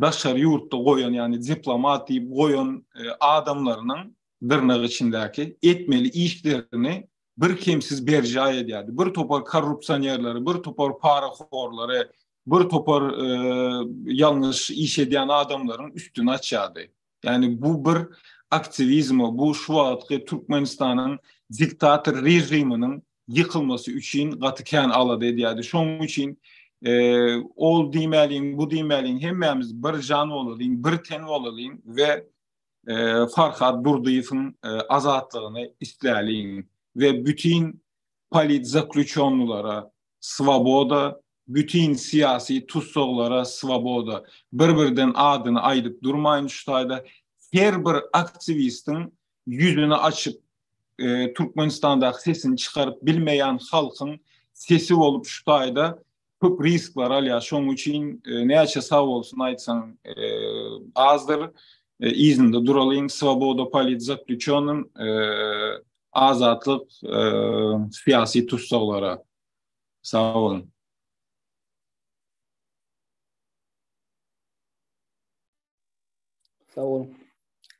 daşary ýurtda goýan, ýagny diplomat diýip goýan adamlarynyň dyrnak içindäki etmeli işlerini birkemsiz berjaý edýärdi. Bir topar korrupsionerleri, bir topar parahorlary, bir topar ýalňyş iş edýän adamlaryň üstüni açýardy. Ýagny bu bir aktiwizmi, bu şu wagtky Türkmenistanyň diktator režiminiň ýykylmasy üçin gaty kän alada edýärdi. Şonuň üçin ol diýmäliň, bu diýmäliň, hemmämiz bir jan bolalyň, bir ten bolalyň we Farhad Durdyýewiň azatlygyny isläliň we bütin politzaklýuçonnylara Swoboda, bütin syýasy tussaglara swoboda. Bir-birden adyny aýdyp durmaýyn şu taýda. Her bir aktiwistiň ýüzüni açyp Türkmenistandaky sesini çykaryp bilmeýän halkyň sesi bolup şu taýda köp riskler alýar. Şonuň üçin näçe sag bolsun aýtsaň azdyr. Yzynda duralyň. Swoboda politzaklýuçennym. Azatlyk syýasy tussaglara. Sag boluň. Sag boluň.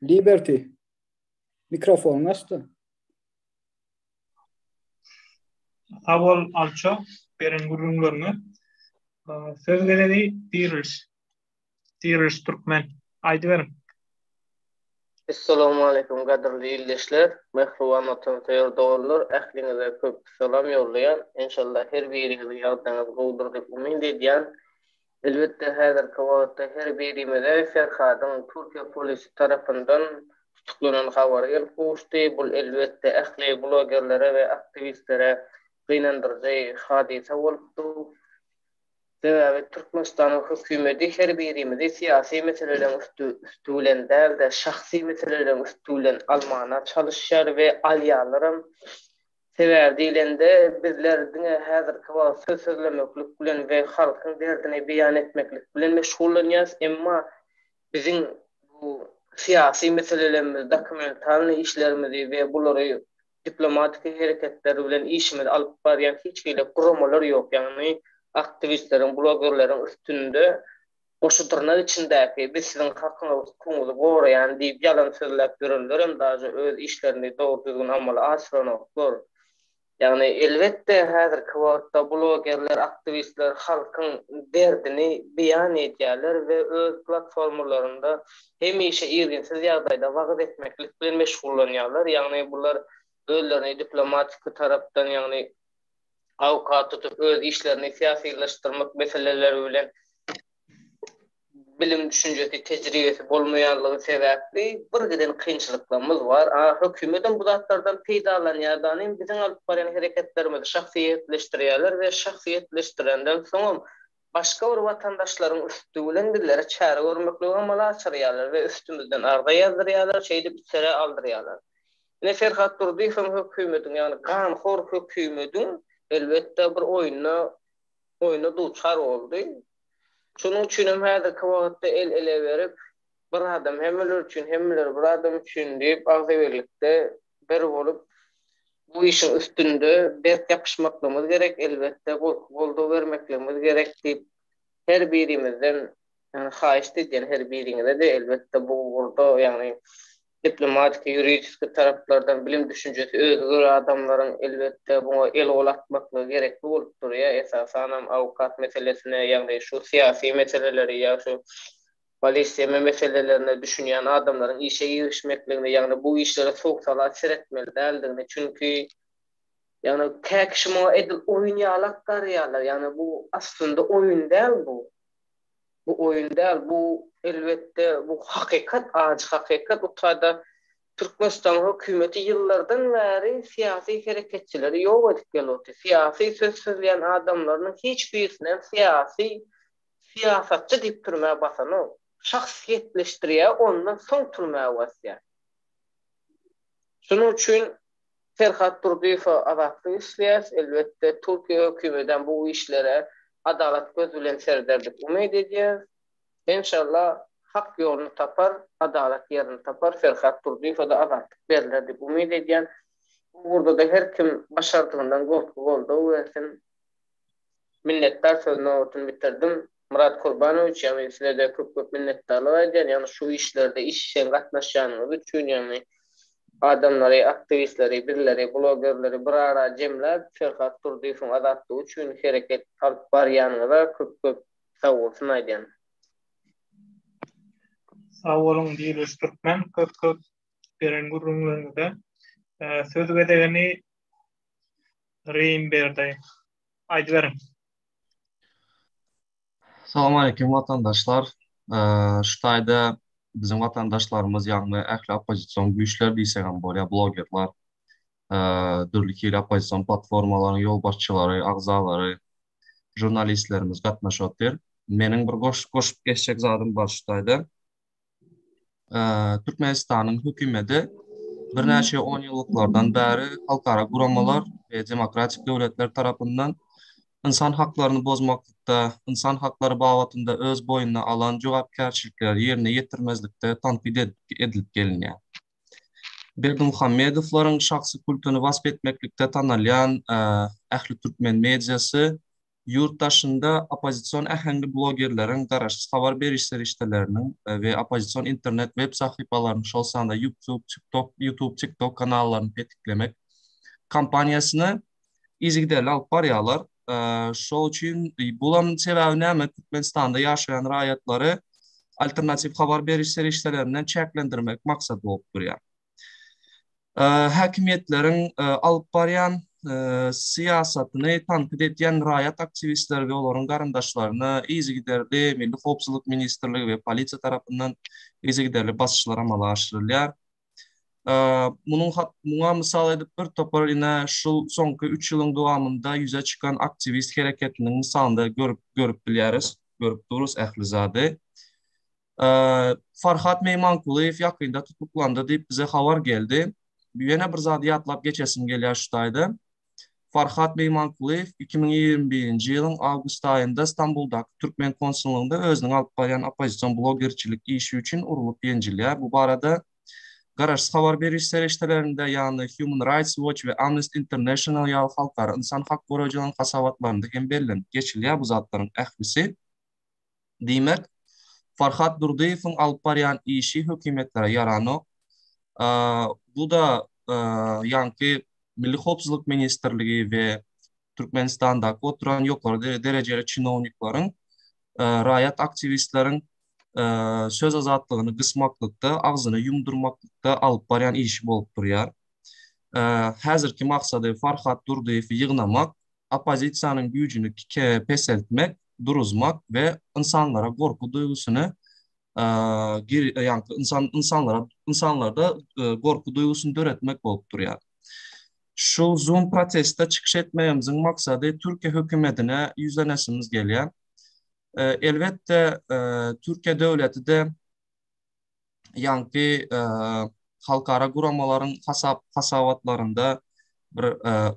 Liberty. Mikrofonyňy açda. Sag bol Alço beren gürrüňleriňe. Söz gezegi Diriliş. Diriliş Türkmen. Aýdyberiň. Essalawmaleýkum gadyrly ildeşler, mähriban watansöýer doganlar ähliňize köp salam ýollaýan, enşallah her biriňiziň ýagdaýyňyz gowudyr diýip umyt edýän. Elbetde häzirki wagtda her birimize Ferhadyň Türkiýe polisi tarapyndan tutuklanan habary gelip gowuşdy, bul elbetde ähli blogerlere we aktiwistlere gynandyryjy hadysa bolupdy. Sebäbi Türkmenistanyň hökümeti her birimizi syýasy meseleleriň üsti bilen däl-de, şahsy meseleleriň üsti bilen almana çalyşýar we alýarlaram. Sebäbi diýlende, bizler diňe häzirki wagt söz sözlemeklik bilen we halkyň derdini beýan etmeklik bilen meşgullanýarys, emma biziň bu syýasy meselelerimizi, dokumentalnyý işlerimizi we bulary diplomatiki hereketler bilen işimizi alyp barýan hiç hili guramalar ýok, ýagny aktiwistleriň, blogerleriň üstünde goşa dyrnak içindäki biz siziň hakyňyzy, hukugyňyzy goraýan diýip ýalan sözläp ýörenlerem daže öz işlerini dogry-düzgün amala aşyranoklar. Ýagny elbetde häzirki wagtda blogerler, aktiwistler halkyň derdini beýan edýärler we öz platformalarynda hemişe irginsiz ýagdaýda wagyz etmeklik bilen meşgullanýarlar. Ýagny bular özlerini diplomatiki tarapdan ýagny awkat tutup öz işlerini syýasylaşdyrmak meseleleri bilen bilim düşünjesi, tejribesi bolmaýanlygy sebäpli bir giden kynçylyklarymyz bar. A hökümetem bu zatlardan peýdalanýar danym biziň alyp barýan hereketlerimizi şahsyýetleşdirýärler we şahsyýetleşdirenden soňam başga bir watandaşlaryň üsti bilen bizlere çäre görmekligi amala aşyrýarlar we üstümizden arza ýazdyrýarlar, şeýdip içerä aldyrýarlar. Ine Ferhat Durdyýew hem hökümetiň ýagny ganhor hökümediň elbetde bir oýnuna oýna duçar boldy. Şonuň üçin hem häzirki wagtda el-ele berip, bir adam hemmeler üçin, hemmeler bir adam üçin diýip, agzybirlikde bir bolup, bu işiň üstünde berk ýapyşmaklygymyz gerek, elbetde, goldaw bermekligimiz gerek diýip, her birimizden ýagny haýyşt edýän her biriňize-de, elbetde, bu ugurda, ýagny Diplomatiki, ýuridiski taraplardan bilim-düşünjesi özge adamlaryň elbetde buňa el-gol atmaklygy gerekli bolup durýar. Esasanam awukat meselesine, ýagny şu syýasy meseleleri ýa şu polisiýa meselelerine düşünýän adamlaryň işe girişmekligini, ýagny bu işlere sowuk-sala seretmeli däldigini, çünki ýagny kä kişi muňa edil oýun ýalak garaýarlar, ýagny bu aslynda oýun däl bu. Bu oýun däl, bu elbetde bu hakykat, ajy hakykat. Bu taýda Türkmenistanyň hökümeti ýyllardan bäri syýasy hereketçileri ýok edip gelip otyr. Syýasy söz sözleýän adamlarynyň hiç birisinem syýasy syýasatçy diýip türmä basanok. Şahsyýetleşdirýär, ondan soň türmä basýar. Şonuň üçin Perhat Durdyýewe azatlyk isleýäs. Elbetde, Türkiýe hökümedem bu işlere adalat göz bilen sereder diýip umyt edýäs. Enşalla hak ýoluny tapar, adalat ýerini tapar, Ferhat Durdyýewe-de azatlyk berler diýip umyt edýän. Bu ugurda-da her kim başardygyndan goltgy goldaw bersin. Minnetdar söz nobatyny bitirdim. Myrat Kurbanowiç ýagny sizede köp köp minnetdarlyk aýdýan ýagny şu işlerde işjeň gatnaşýanyňyz üçin ýagny adamlary aktiwistleri bizleri blogerleri bir ara jemläp Ferhat Durdyýewiň azatlygy üçin hereket alyp barýanyňyza köp köp sagbolsun aýdýan. Sag boluň Diriliş Türkmen köp köp beren gürrüňleriňize. Söz gezegini Reýim berdi. Aýdyberiň. Salam aleýkum watandaşlar. Şu taýda biziň watandaşlarymyz ýagny ähli oppozision güýçler diýsegem bolýar, blogerler, dürli hili oppozision platformalaryň ýolbaşçylary, agzalary, žurnalistlerimiz gatnaşyp otyr. Meniň bir goşup geçjek zadym bar şu taýda. Türkmenistanyň hökümeti birnäçe onýyllyklardan bäri halkara guramalar we demokratik döwletler tarapyndan ynsan haklaryny bozmaklykda, ynsan haklary babatynda öz boýnuna alan jogapkärçilikleri ýerine ýetirmezlikde tankyt edilip gelinýär. Berdimuhamedowlaryň şahsy kultuny wasp etmeklikde tanalýan ähli türkmen mediasy Ýurt daşynda oppozision äheňli blogerleriň, garaşsyz habar beriş serişdeleriniň we oppozision internet web sahypalarynyň, şol sanda YouTube, TikTok, YouTube, TikTok kanallaryny petiklemek kampaniýasyny yzygiderli alyp barýarlar. Şol üçin bulam sebäbi näme? Türkmenistanda ýaşaýan raýatlary alternatiw habar beriş serişdelerinden çäklendirmek maksady bolup durýar. Häkimiýetleriň alyp barýan syýasatyny tankyt edýän raýat aktiwistleri we olaryň garyndaşlaryna yzygiderli Milli howpsuzlyk ministrligi we polisiýa tarapyndan yzygiderli basyşlar amala aşyrylýar. Munuň muňa mysal edip bir topar ine şul soňky üç ýylyň dowamynda ýüze çykan aktiwist hereketiniň mysalynda görüp görüp bilýäris, görüp durus ähli zady. Farhat Meýmankulyýew ýakynda tutuklandy diýip bize habar geldi. Ýene bir zady ýatlap geçesim gelýär şu taýda. Farhat Meýmankulyýew 2021-nji ýylyň awgust aýynda Stambuldaky türkmen konsullygynda özüniň alyp barýan oppozision blogerçilik işi üçin urlup ýenjilýär. Bu barada garaşsyz habar beriş serişdelerinde, ýagny Human Rights Watch we Amnesty International ýaly halkara ynsan hak goraýjylaryň hasabatlarynda hem bellenip geçilýär bu zatlaryň ählisi. Diýmek, Farhat Durdyýewiň alyp barýan işi hökümetlere ýaranok. Bu-da ýaňky Milli howpsuzlyk ministrligi we Türkmenistandaky oturan ýokary derejeli çinownikleriň raýat aktiwistleriň söz azatlygyny gysmaklykda, agzyny ýumdurmaklykda alyp barýan işi bolup durýar. Häzirki maksady Farhat Durdyýewi ýygnamak, oppozisiýanyň güýjüni peseltmek, duruzmak we ynsanlara gorky duýgusyny ýagny ynsan ynsanlara ynsanlarda gorky duýgusyny döretmek bolup durýar. Şu Zoom protestde çykyş etmegimiziň maksady Türkiýe hökümetine ýüzlenesimiz gelýär. Elbetde Türkiýe döwleti-de ýaňky halkara guramalaryň hasap hasabatlarynda bir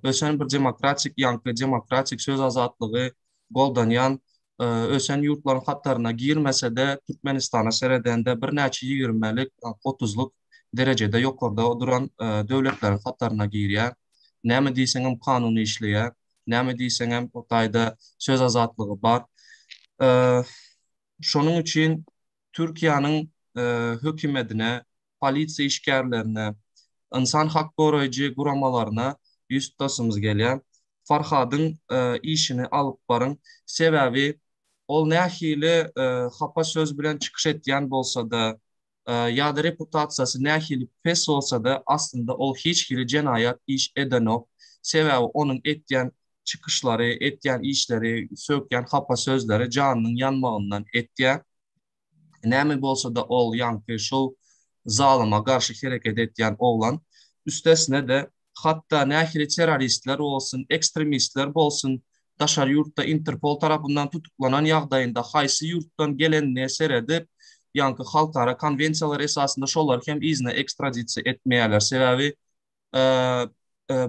ösen bir demokratik ýaňky demokratik söz azatlygy goldanýan ösen ýurtlaryň hataryna girmese-de Türkmenistana seredende birnäçe ýigrimelik, otuzlyk derejede ýokarda duran döwletleriň hataryna girýär. Näme diýseňem kanun işleýär. Näme diýseňem o taýda söz azatlygy bar. Şonuň üçin Türkiýäniň hökümedine, polisiýa işgärlerine, ynsan hak goraýjy guramalaryna ýüz tutasymyz gelýär. Farhadyň işini alyp baryň. Sebäbi ol nähili hapa söz bilen çykyş etýän bolsa-da, ýa-da reputasiýasy nähili pes bolsa-da, aslynda ol hiç hili jenaýat iş edenok. Sebäbi onuň etýän çykyşlary, etýän işleri, sökýän hapa sözleri janynyň ýanmagyndan etýär. Näme bolsa-da ol ýaňky şol zalyma garşy hereket etýän oglan. Üstesine-de, hatda nähili terroristler bolsun, ekstremistler bolsun, daşary ýurtda Interpol tarapyndan tutuklanan ýagdaýynda haýsy ýurtdan gelenine seredip, ýaňky halkara konwensiýalar esasynda şolary hem yzyna ekstradisiýa etmeýärler. Sebäbi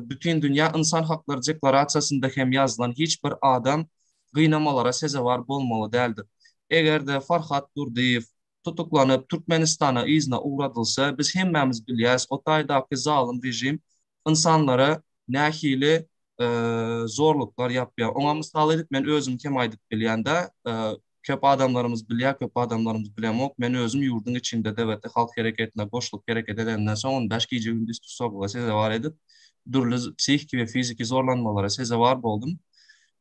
Bütindünýä ynsan haklary deklarasiýasynda hem ýazylan hiç bir adam gynamalara sezewar bolmaly däldir. Eger-de Farhat Durdyýew tutuklanyp Türkmenistana yzyna ugradylsa biz hemmämiz bilýäs o taýdaky zalym režim ynsanlara nähili zorluklar ýapýar. Oňa mysal edip men özüm hem aýdyp bilýän-de Köp adamlarymyz bilýär, köp adamlarymyz bilemok. Men özüm ýurduň içinde DWT halk hereketine goşulyp hereket edenden soň 15 gije-gündiz tussaglyga sezewar edip, dürli psihiki we fiziki zorlanmalara sezewar boldum.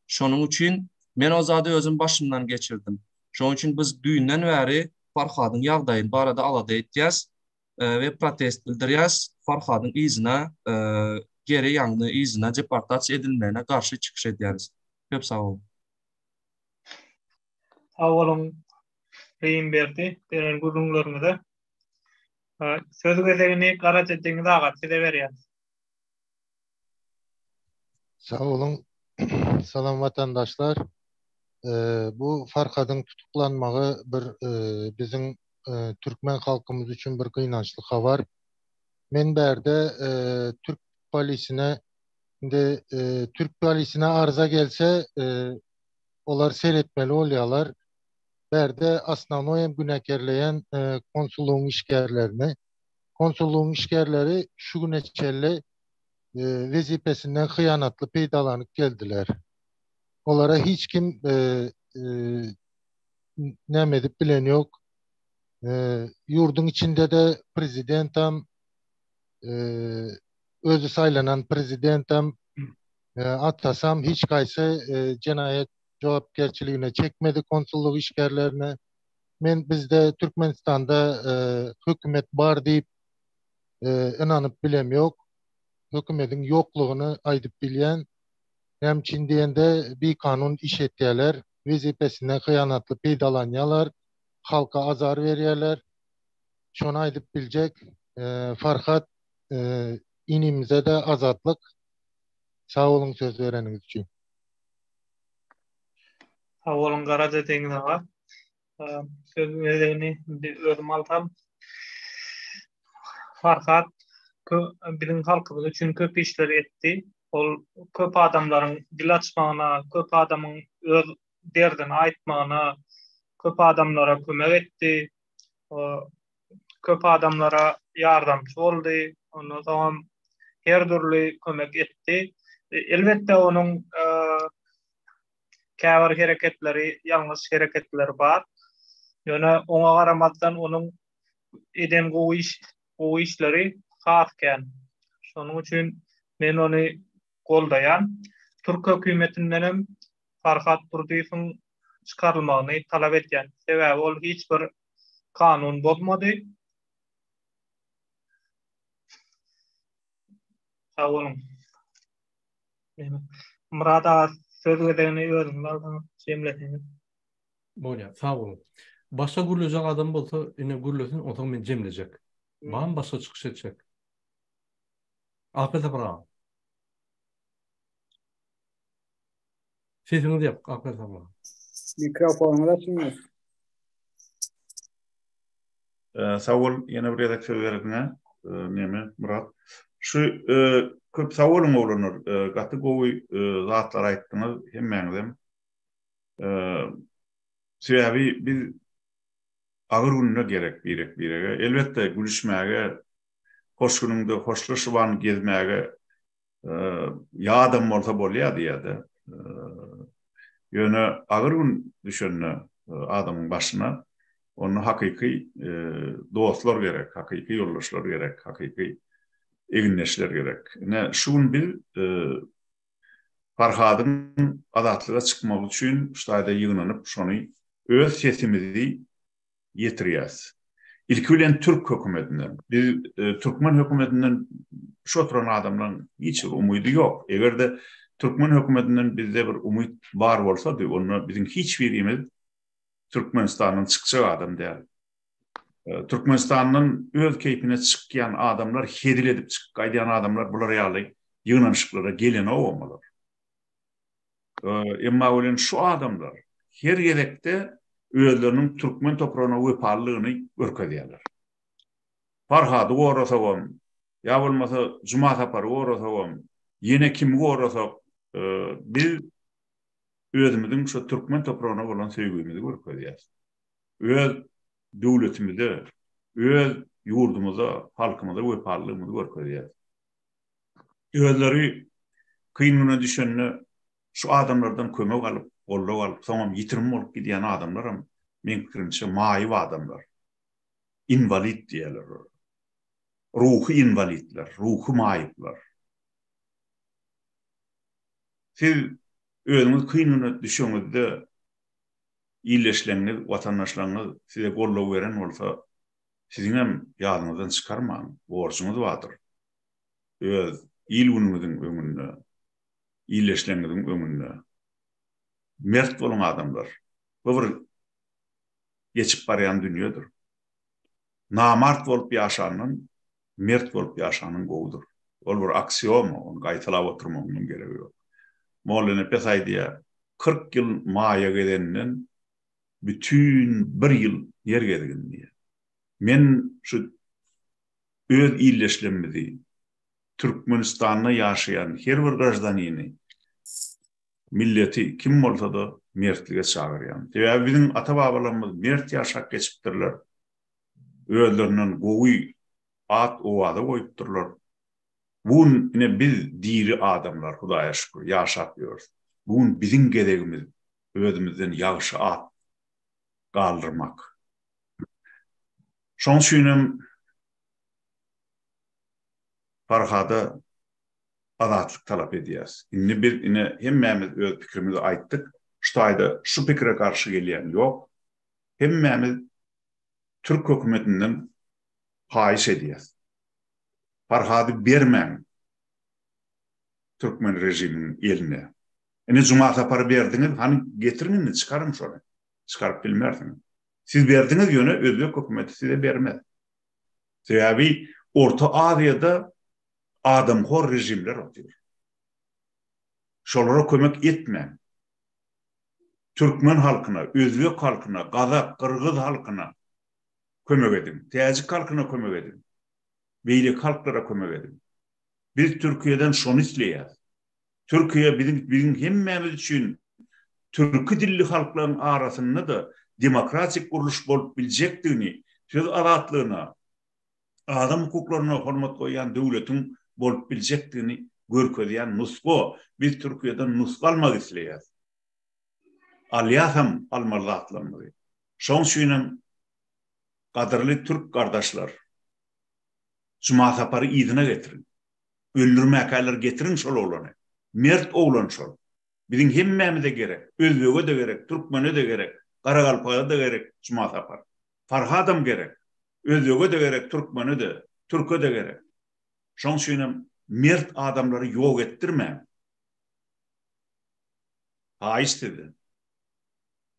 Şonuň üçin men o zady özüm başymdan geçirdim. Şonuň üçin biz düýnden bäri Farhadyň ýagdaýy barada alada etýäs we protest bildirýäs. Farhadyň yzyna geri ýagny yzyna deportasiýa edilmegine garşy çykyş edýäris. Köp sag boluň. Sag boluň Reýimberdi beren gürrüňleriňize. Söz gezegini Garaja Deňiz aga size berýäris. Sag boluň. Salam watandaşlar. Bu Farhadyň tutuklanmagy bir biziň türkmen halkymyz üçin bir gynançly habar. Men bärde türk polisine indi türk polisine arza gelse olar seretmeli bolýarlar. Bärde osnownoý hem günäkerleýän konsullygyň işgärlerini. Konsullygyň işgärleri şu güne çenli wezipesinden hyýanatly peýdalanyp geldiler. Olara hiç kim näme edip bilen ýok. Ýurduň içinde-de prezidentam özi saýlanan prezidentam. Atasam hiç haýsy jenaýat jogapkärçiligine çekmedi konsullyk işgärlerini. Men bizde Türkmenistanda hökümet bar diýip ynanyp bilem ýok. Hökümediň ýoklugyny aýdyp bilýän. Näme üçin diýende bikanun iş etýärler, wezipesinden hyýanatly peýdalanýarlar, halka azar berýärler. Şony aýdyp biljek. Farhat inimize-de azatlyk. Sag boluň söz bereniňiz üçin. Sag boluň Garaja Deňiz aga. Söz gezegini indi özüm alsam. Farhat biziň halkymyz üçin köp işleri etdi. Ol köp adamlaryň dil açmagyna, köp adamyň öz derdini aýtmagyna, köp adamlara kömek etdi. Köp adamlara ýardamçy boldy. Ondan soňam her dürli kömek etdi. Elbetde onuň käbir hereketleri, ýalňyş hereketleri bar. Ýöne oňa garamazdan onuň eden gowy iş, gowy işleri has kän. Şonuň üçin men ony goldaýan. Türk hökümetindenem Farhat Durdyýewiň çykarylmagyny talap edýän. Sebäbi ol hiç bir kanun bozmady. Sag boluň. Myrat aga söz gezegini özüňiz alsaňyz, jemleseňiz. Bolýar, sag boluň. Başga gürlejek adam bolsa, ine gürlesin, onsoň men jemlejek. Barmy başga çykyş etjek? Akbel Sapar aga. Sesiňiz ýapyk, Akbel Sapar aga. Mikrofonyňyz açylmaz. Sag bol, ýene bir gezek söz berdiňä, neme, Myrat. Şu köp sag boluň oglanlar, gaty gowy zatlar aýtdyňyz hemmäňizem. Sebäbi biz agyr günde gerek birek-birege. Elbetde gülüşmäge, hoş günüňde hoşlaşyban gezmäge Ýadam bolsa bolýar diýýär-de. Ýöne agyr gün düşende adamyň başyna, onda hakyky dostlar gerek, hakyky ýoldaşlar gerek, hakyky egindeşler gerek. Ine, şu gün biz Farhadyň azatlyga çykmagy üçin şu taýda ýygnanyp, şony öz sesimizi ýetirýäs. Ilki bilen türk hökümetinden. Biz türkmen hökümetinden şu oturan adamlaryň hiç bir umydy ýok. Eger-de türkmen hökümetinden bizde bir umyt bar bolsady, onda biziň hiç birimiz Türkmenistandan çykjak adam däl. Türkmenistandan öz keýpine çykýan adamlar, hezil edip çykyp gaýdýan adamlar bular ýaly ýygnanyşyklara gelenogam olar. Emma welin şu adamlar her gezekde özleriniň türkmen topragyna wepalylygyny görkezýärler. Farhady gorasagam, ýa bolmasa Juma Sapary gorasagam, ýene kimi gorasak, biz özümiziň şu türkmen topragyna bolan söýgimizi görkezýäris. Öz döwletimize, öz ýurdumyza, halkymyza wepalylygymyzy görkezýäris. Özleri kyn güne düşende şu adamlardan kömek alyp, goldaw alyp, soňam ýitirim bolup gidýän adamlaram, meň pikirimçe, maýyp adamlar. Inwalid diýerler olara. Ruhy inwalidler, ruhy maýyplar. Siz özüňiz kyn güne düşeňizde ildeşleriňiz, watandaşlaryňyz size goldaw beren bolsa, siziňem ýadyňyzdan çykarmaň, borjuňyz bardyr. Öz il-günüňiziň öňünde, ildeşleriňiziň öňünde mert boluň adamlar. Bu bir geçip barýan dünýedir. Namart bolup ýaşandan mert bolup ýaşanyň gowudyr. Ol bir aksioma, ony gaýtalap oturmagyň hem geregi ýok. Mollanepes aýdýar, 40 ýyl maýa gezenden bütin bir ýyl ýer gezgin diýýär. Men şu öz ildeşlerimizi, Türkmenistanda ýaşaýan her bir graždanini, milleti kim bolsa-da mertlige çagyrýan. Sebäbi biziň ata-babalarymyz mert ýaşap geçipdirler. Özlerinden gowy at-owaza goýupdyrlar. Bu gün ine biz diri adamlar Hudaýa şükür ýaşap ýörüs. Bu gün biziň gezegimiz özümizden ýagşy at galdyrmak. Şoň üçinem Farhada. Azatlyk talap edýäs. Indi biz ine hemmämiz öz pikirimizi aýtdyk. Şu taýda şu pikire garşy gelýän ýok. Hemmämiz türk hökümetinden haýyş edýäs. Farhady bermäň türkmen režiminiň eline. Ine Juma Sapary berdiňiz, hany getiriň indi çykaryň şony. Çykaryp bilmersiňiz. Siz berdiňiz ýöne özbek hökümeti size bermez. Sebäbi Orta Aziýada adamhor režimler otyr. Şolara kömek etmäň. Türkmen halkyna, özbek halkyna, gazak, gyrgyz halkyna kömek ediň. Täjik halkyna kömek ediň. Beýleki halklara kömek ediň. Biz Türkiýeden şony isleýäs. Türkiýe biziň biziň hemmämiz üçin türki dilli halklaryň arasynda-da demokratik gurluş bolup biljekdigini, söz azatlygyna, adam hukuklaryna hormat goýýan döwletiň bolup biljekdigini görkezýän nusga. Biz Türkiýeden nusga almak isleýäs. Alýasam almaly zatlarymyzy. Şoň üçinem gadyrly türk gardaşlar, Juma Sapary yzyna getiriň. Öldürmäkäler getiriň şol oglany. Mert oglan şol. Biziň hemmämize gerek. Özbege-de gerek, türkmene-de gerek, garagalpaga-da gerek Juma Sapar. Farhadam gerek. Özbege-de gerek, türkmene-de, türke-de gerek. Şoň üçinem mert adamlary ýok etdirmäň. Haýyş sizden.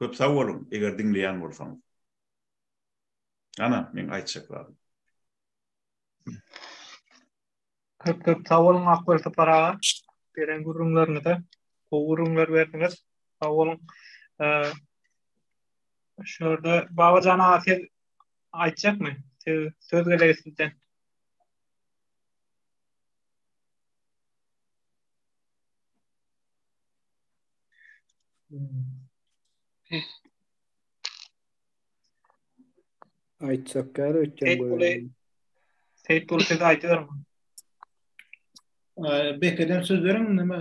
Köp sag boluň, eger diňleýän bolsaňyz. Ana, meň aýtjak zadym. Köp köp sag boluň Akgül Sapar aga. Beren gürrüňleriňize. Gowy gürrüňler berdiňiz. Sag boluň. Şu ýerde Babajan aga siz aýtjakmy? Siz söz gezegi sizden. Aýtjak ýaly öýtýän Seýitguly Seýitguly siz aýdyberiň. Bekeden söz beriň neme?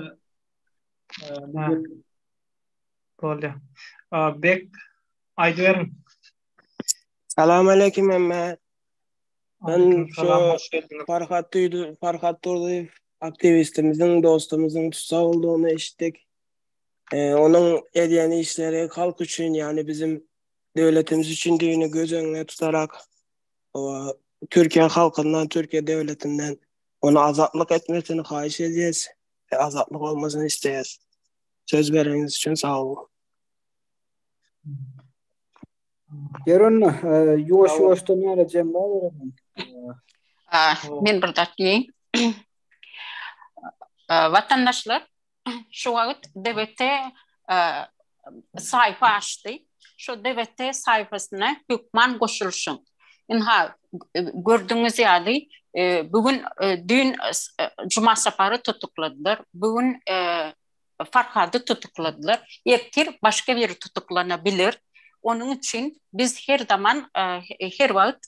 Bolýar. Bek aýdyberiň. Salam aleyküm hemme. Ben şu Farhat Duydu, Farhat Durdyýew aktiwistimiziň, dostumyzyň tussag boldugyny eşitdik. Onuň edýän işleri halk üçin, ýagny bizim döwletimiz üçin düýni göz öňüne tutarak, Türkiýe halkyndan, Türkiýe döwletinden ony azatlyk etmesini haýyş edýäs we azatlyk bolmasyny isleýäs. Söz bereniňiz üçin sag boluň. Ýör onda, ýuwaş-ýuwaşdan ýaly jemläbereliň. Men bir zat diýeýin. Watandaşlar, şu wagt DWT saýfa açdy. Şu DWT saýfasyna hökman goşulyşyň. Ynha, gördüňiz ýaly, bu gün düýn Juma Sapary tutukladylar. Bu gün Farhady tutukladylar. Ertir başga biri tutuklana biler. Onuň üçin biz her zaman, her wagt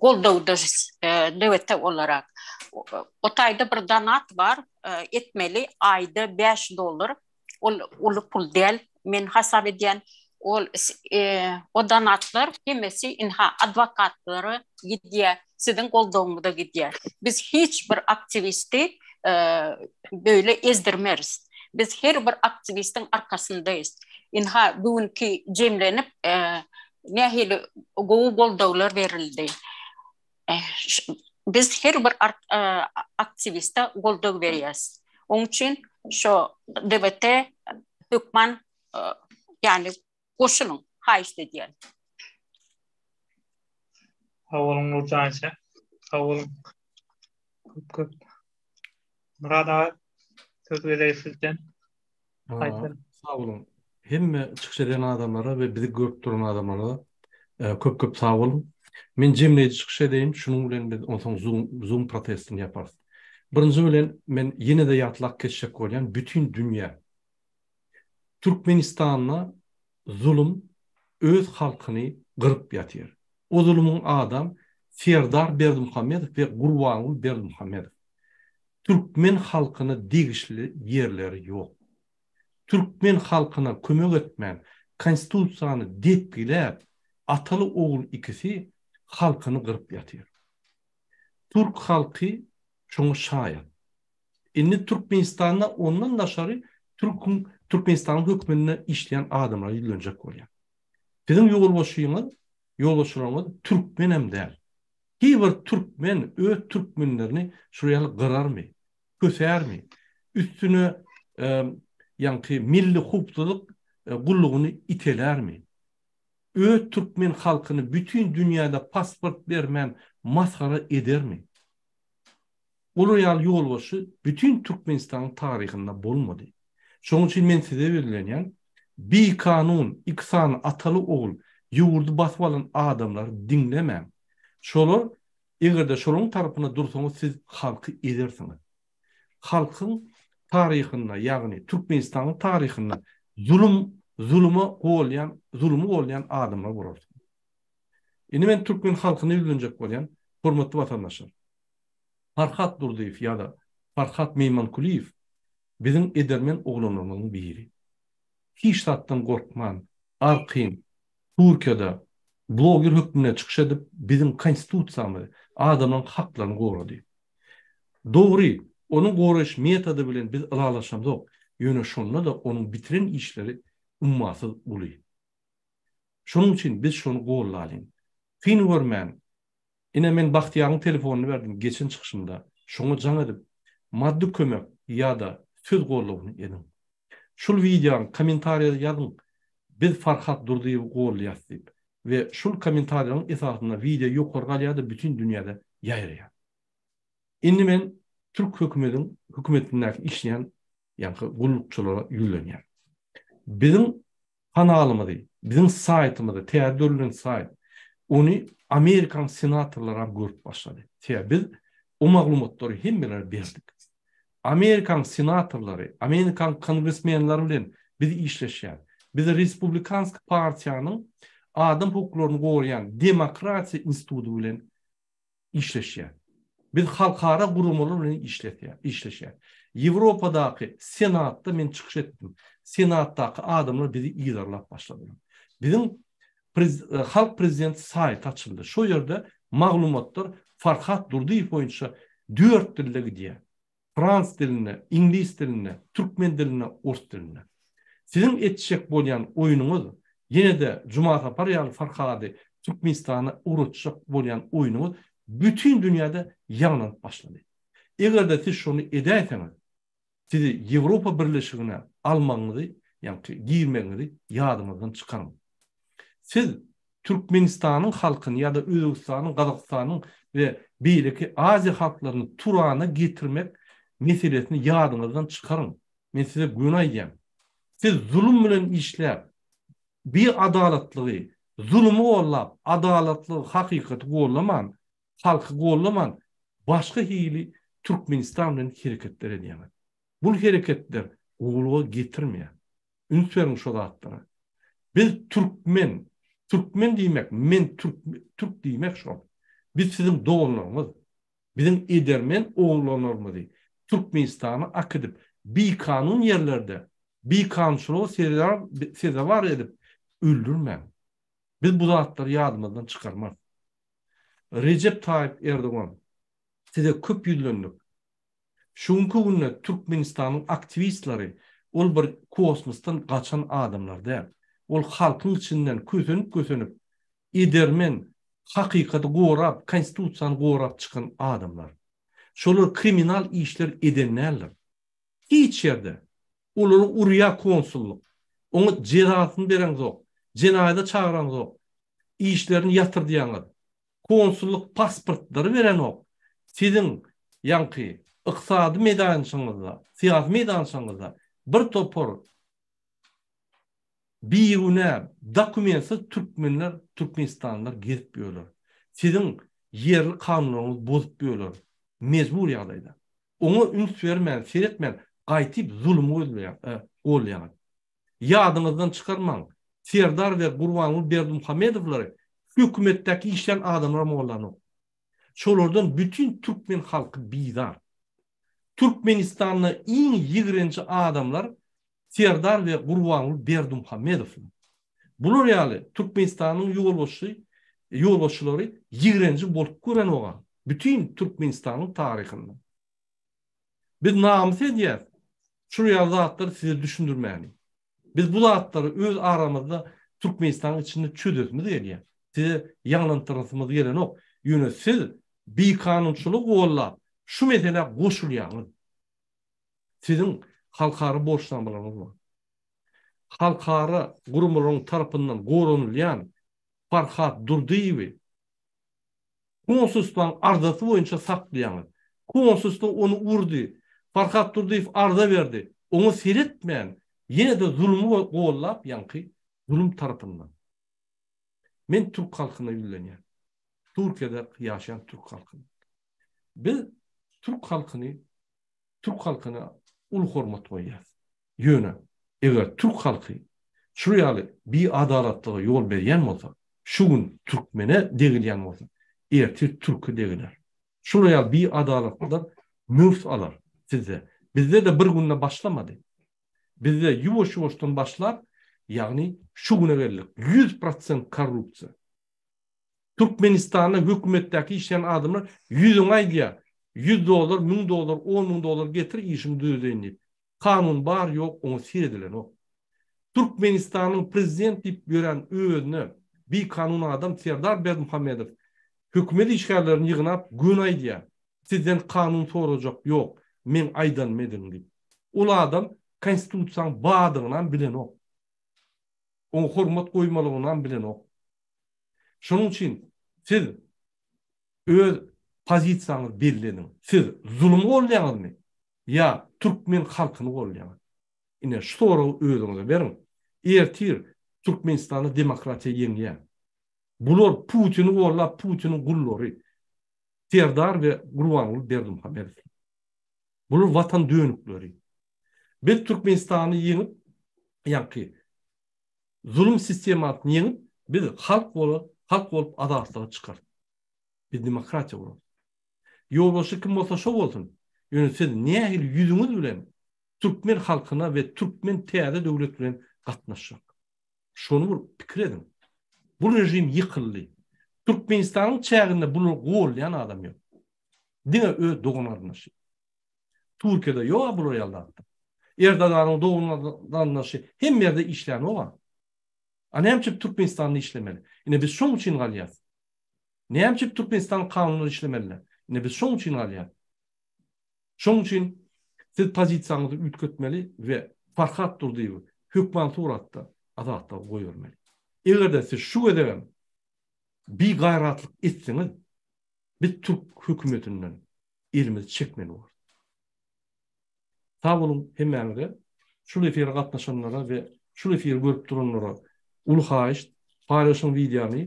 goldawdyrys DWT olarak. O taýda bir donat bar, etmeli aýda 5 dollar. Ol uly pul däl, men hasap edýän. Ol o donatlar hemmesi ynha adwokatlara gidýär, siziň goldawyňyza gidýär. Biz hiç bir aktiwisti beýle ezdirmeris. Biz her bir aktiwistiň arkasyndaýys. Ynha bu günki jemlenip nähili gowy goldawlar berildi. Biz her bir aktiwiste goldaw berýäs. Oň üçin şo DWT hökman ýagny goşulyň, haýyşt edýän. Sag boluň Nurjan eje. Sag boluň. Köp köp. Myrat aga söz gezegi sizden. Aýtyn. Sag boluň. Hemme çykyş eden adamlara we bizi görüp duran adamlara köp köp sag boluň. Men jemleýji çykyş edeýin, şunuň bilen biz onsoň zoom zoom protestini ýaparys. Birinji bilen men ýene-de ýatlap geçjek bolýan, bütin dünýä Türkmenistanda zulum öz halkyny gyryp ýatyr. O zulumyň adam Serdar Berdimuhamedow we Gurbanguly Berdimuhamedow. Türkmen halkyna degişli ýerleri ýok. Türkmen halkyna kömek etmän, konstitusiýany depgiläp, ataly ogul ikisi halkyny gyryp ýatyr. Türk halky şoňa şaýat. Indi Türkmenistanda ondan daşary türküň Türkmenistanyň höküminde işleýän adamlara ýüzlenjek bolýan. Siziň ýolbaşçyňyz, ýolbaşçylaryňyz türkmenem däl. Hiý bir türkmen öz türkmenlerini şular ýaly gyrarmy? Kösärmi? Üstüne ýaňky milli howpsuzlyk gullugyny itelärmi? Öz türkmen halkyny bütin dünýäde pasport bermän masgara edermi? Olar ýaly ýolbaşçy bütin Türkmenistanyň taryhynda bolmady. Şonuň üçin men size ýüzlenýän, bikanun iki sany ataly-ogul ýurdy basyp alan adamlary diňlemäň. Şolar, eger-de şolaryň tarapynda dursaňyz siz halky ezersiňiz. Halkyň taryhynda, ýagny Türkmenistanyň taryhynda zulum, zuluma golýan, zulumy golýan adamlar bolarsyňyz. Indi men türkmen halkyna ýüzlenjek bolýan, hormatly watandaşlar. Farhat Durdyýew ýa-da Farhat Meýmankulyýew biziň edermen oglanlarymyzyň biri. Hiç zatdan gorkman, arkaýyn Türkiýede bloger hökmünde çykyş edip, biziň Konstitusiýamyzy, adamlaryň haklaryny gorady. Dogry, onuň goraýyş metody bilen biz ylalaşamzok, ýöne şonda-da onuň bitiren işleri ummasyz uly. Şonuň üçin biz şony gollalyň. Kyn görmän, Ine men Bagtyýaryň telefonyny berdim geçen çykyşymda. Şoňa jaň edip, maddy kömek ýa-da söz goldawyny ediň. Şul wideoň kommentariýada ýazyň biz Farhat Durdyýewi goldaýas diýip we şul kommentariýalaryň esasynda wideo ýokary galýar-da bütin dünýäde ýaýraýar. Indi men türk hökümediň hökümetindäki işleýän ýaňky gullukçylara ýüzlenýän. Biziň kanalymyzy, biziň saýtymyzy, täze döredilen saýt, ony Amerikanyň senatorlaram görüp başlady. Sebäbi biz o maglumatlary hemmelere berdik. Amerikanyň senatorlary, Amerikanyň kongresmenleri bilen biz işleşýäris. Biz Respublikansk partiýanyň adam hukuklaryny goraýan Demokratiýa instituty bilen işleşýär. Biz halkara guramalar bilen işleşýär. Ýewropadaky Senatda men çykyş etdim. Senatdaky adamlar bizi yzarlap başladylar. Biziň Halk prezidenti saýty açyldy. Şo ýerde maglumatlar Farhat Durdyýew boýunça dört dilde gidýär. Frans dilinde, iňlis dilinde, türkmen dilinde, ors dilinde. Siziň etjek bolýan oýnuňyz, ýene-de Jumasapar ýaly Farhady Türkmenistana ugratjak bolýan oýnuňyz bütin dünýäde ýaňlanyp başlady. Eger-de siz şony edäýseňiz, sizi Ýewropa Birleşigine almagyňyzy, ýagny girmegiňizi ýadyňyzdan çykaryň. Siz Türkmenistanyň halkyny ýa-da Özbegistanyň, Gazagystanyň we beýleki Aziýa halklaryny Turana getirmek meselesini ýadyňyzdan çykaryň. Men size göni aýdýan. Siz zulum bilen işläp, biadalatlygy, zulumy gollap, adalatlygy, hakykaty gollaman, halky gollaman, başga hili Türkmenistan bilen hereketler edýäňiz. Bul hereketler gowulyga getirmeýär. Üns beriň şo zatlara. Biz türkmen, türkmen diýmek, men türk, türk diýmek şol. Biz siziň doganlaryňyz. Biziň edermen oglanlarymyzy Türkmenistana akidip, bikanun ýerlerde bikanunçylyga sezewar edip öldürmäň. Biz bu zatlary ýadymyzdan çykarmarys. Rejep Taýyp Erdogan, size köp ýüzlendik. Şu günki günde Türkmenistanyň aktiwistleri ol bir kosmosdan gaçan adamlar däl. Ol halkyň içinden kösenip-kösenip, edermen, hakykaty gorap, konstitusiýany gorap çykan adamlar. Şolar kriminal işler eden däldir. Hiç ýerde. Olary urýar konsullyk. Oňa jezasyny bereňzok. Jenaýada çagyraňzok. Işlerini ýatyrdýaňyz. Konsullyk pasportlary berenok. Siziň ýaňky ykdysady meýdançaňyzda, syýasy meýdançaňyzda bir topar bigünä, dokumentsiz türkmenler, türkmenistanlylar gezip ýörler. Siziň ýerli kanunlaryňyzy bozup ýörler. Mejbur ýagdaýda. Oňa üns bermän, seretmän, gaýtyp zulumy gözleýär, golýaňyz. Ýadyňyzdan çykarmaň, Serdar we Gurbanguly Berdimuhamedowlary hökümetdäki işlän adamlar mollanok. Şolardan bütin türkmen halky bizar. Türkmenistanda iň ýigrenji adamlar Serdar we Gurbanguly Berdimuhamedowlar. Bular ýaly Türkmenistanyň ýolbaşçy ýolbaşçylary ýigrenji bolup görenoga bütin Türkmenistanyň taryhynda. Biz namys edýäs şul ýaly zatlary size düşündirmäni. Biz bu zatlary öz aramyzda Türkmenistanyň içinde çözesimiz gelýär. Size ýaňlantdyrasymyz gelenok. Ýöne siz bikanunçylygy gollap şu meselä goşulýaňyz. Siziň halkara borçnamalaryňyz bar. Halkara guramalaryň tarapyndan goranylýan Farhat Durdyýewi konsulstwaň arzasy boýunça saklaýaňyz. Konsulstwa ony urdy. Farhat Durdyýew arza berdi. Oňa seretmän, ýene-de zulmy gollap, ýaňky zulum tarapyndan. Men türk halkyna ýüzlenýän. Türkiýede ýaşaýan türk halkyna. Biz türk halkyny türk halkyna uly hormat goýýas. Ýöne, eger türk halky şul ýaly biadalatlyga ýol berýän bolsa, şu gün türkmene degilýän bolsa, ertir türke degiler. Şul ýaly biadalatlyklar möwt alar sizde. Bizde-de bir günde başlamady. Bizde ýuwaş-ýuwaşdan başlap, ýagny şu güne geldik. 100% korrupsiýa. Türkmenistanda hökümetdäki işleýän adamlar ýüzüňe aýdýar, 100 dollar, 1000 dollar, 10 müň dollar getir işiňi düzedeýin diýip. Kanun bar ýok oňa seredilenok. Türkmenistanyň prezident diýip ýören özüne bikanun adam Serdar Berdimuhamedow hökümet işgärlerini ýygnap göni aýdýar, sizden kanun sorajak ýok, meň aýdanymy ediň diýip. Ol adam konstitusiýaň bardygynam bilenok. Oňa hormat goýmalygynam bilenok. Şonuň üçin siz öz pozisiýaňyzy belli ediň. Siz zulumy goldaýaňyzmy ýa türkmen halkyny goldaýaňyz? Ine şu soragy özüňize beriň. Ertir Türkmenistanda demokratiýa ýeňýär. Bular Putini gollap Putiniň gullary. Serdar we Gurbanguly Berdimuhamedow. Bular watan dönükleri. Biz Türkmenistany ýeňip ýaňky Zulum sistemasyny ýeňip, biz halk bolar, halk bolup azatlyga çykarys. Biz demokratiýa gurarys. Ýolbaşçy kim bolsa şo bolsun, ýöne siz nähili ýüzüňiz bilen türkmen halkyna we türkmen täze döwlet bilen gatnaşjak? Şony bir pikir ediň. Bu režim ýykyldy. Türkmenistanyň çäginde bulary goldaýan adam ýok. Diňe öz dogan-garyndaşy. Türkiýede ýok-a bular ýaly zatlar. Erdoganyň dogan-garyndaşy hemme ýerde işlänok-a. A näme üçin Türkmenistanda işlemeli? Ine biz şoň üçin galýas. Näme üçin Türkmenistanyň kanunlary işlemeliler? Ine biz şoň üçin galýas. Şoň üçin siz pozisiýaňyzy üýtgetmeli we Farhat Durdyýewi hökman suratda azatlyga goýbermeli. Eger-de siz şu gezegem bigaýratlyk etseňiz, biz türk hökümetinden elimizi çekmeli bolarys. Sag boluň hemmäňize. Şul efire gatnaşanlara we şul efiri görüp duranlara uly haýyşt, paýlaşyň wideony,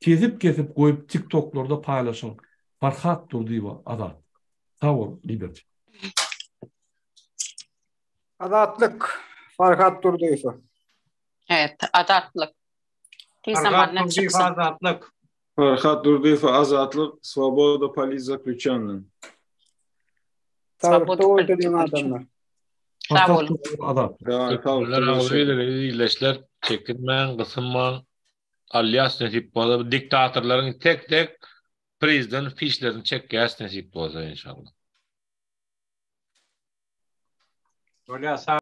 kesip kesip goýup tiktoklarda paýlaşyň Farhat Durdyýewa Azatlyk. Sag bol Liberty. Azatlyk Farhat Durdyýewa. Evet, Azatlyk. Tiz zamanda çyksyn. Azatlyk. Farhat Durdyýewe Azatlyk, Swoboda politzaklýuçennym. Saglykda bolsun adamlar. Sag boluň. Türkmenler ildeşler çekinmäň gysynmaň alýas nesip bolsa bu diktatorlaryň tek tek prizden fişlerini çekýäs nesip bolsa inşallah. Bolýa sag.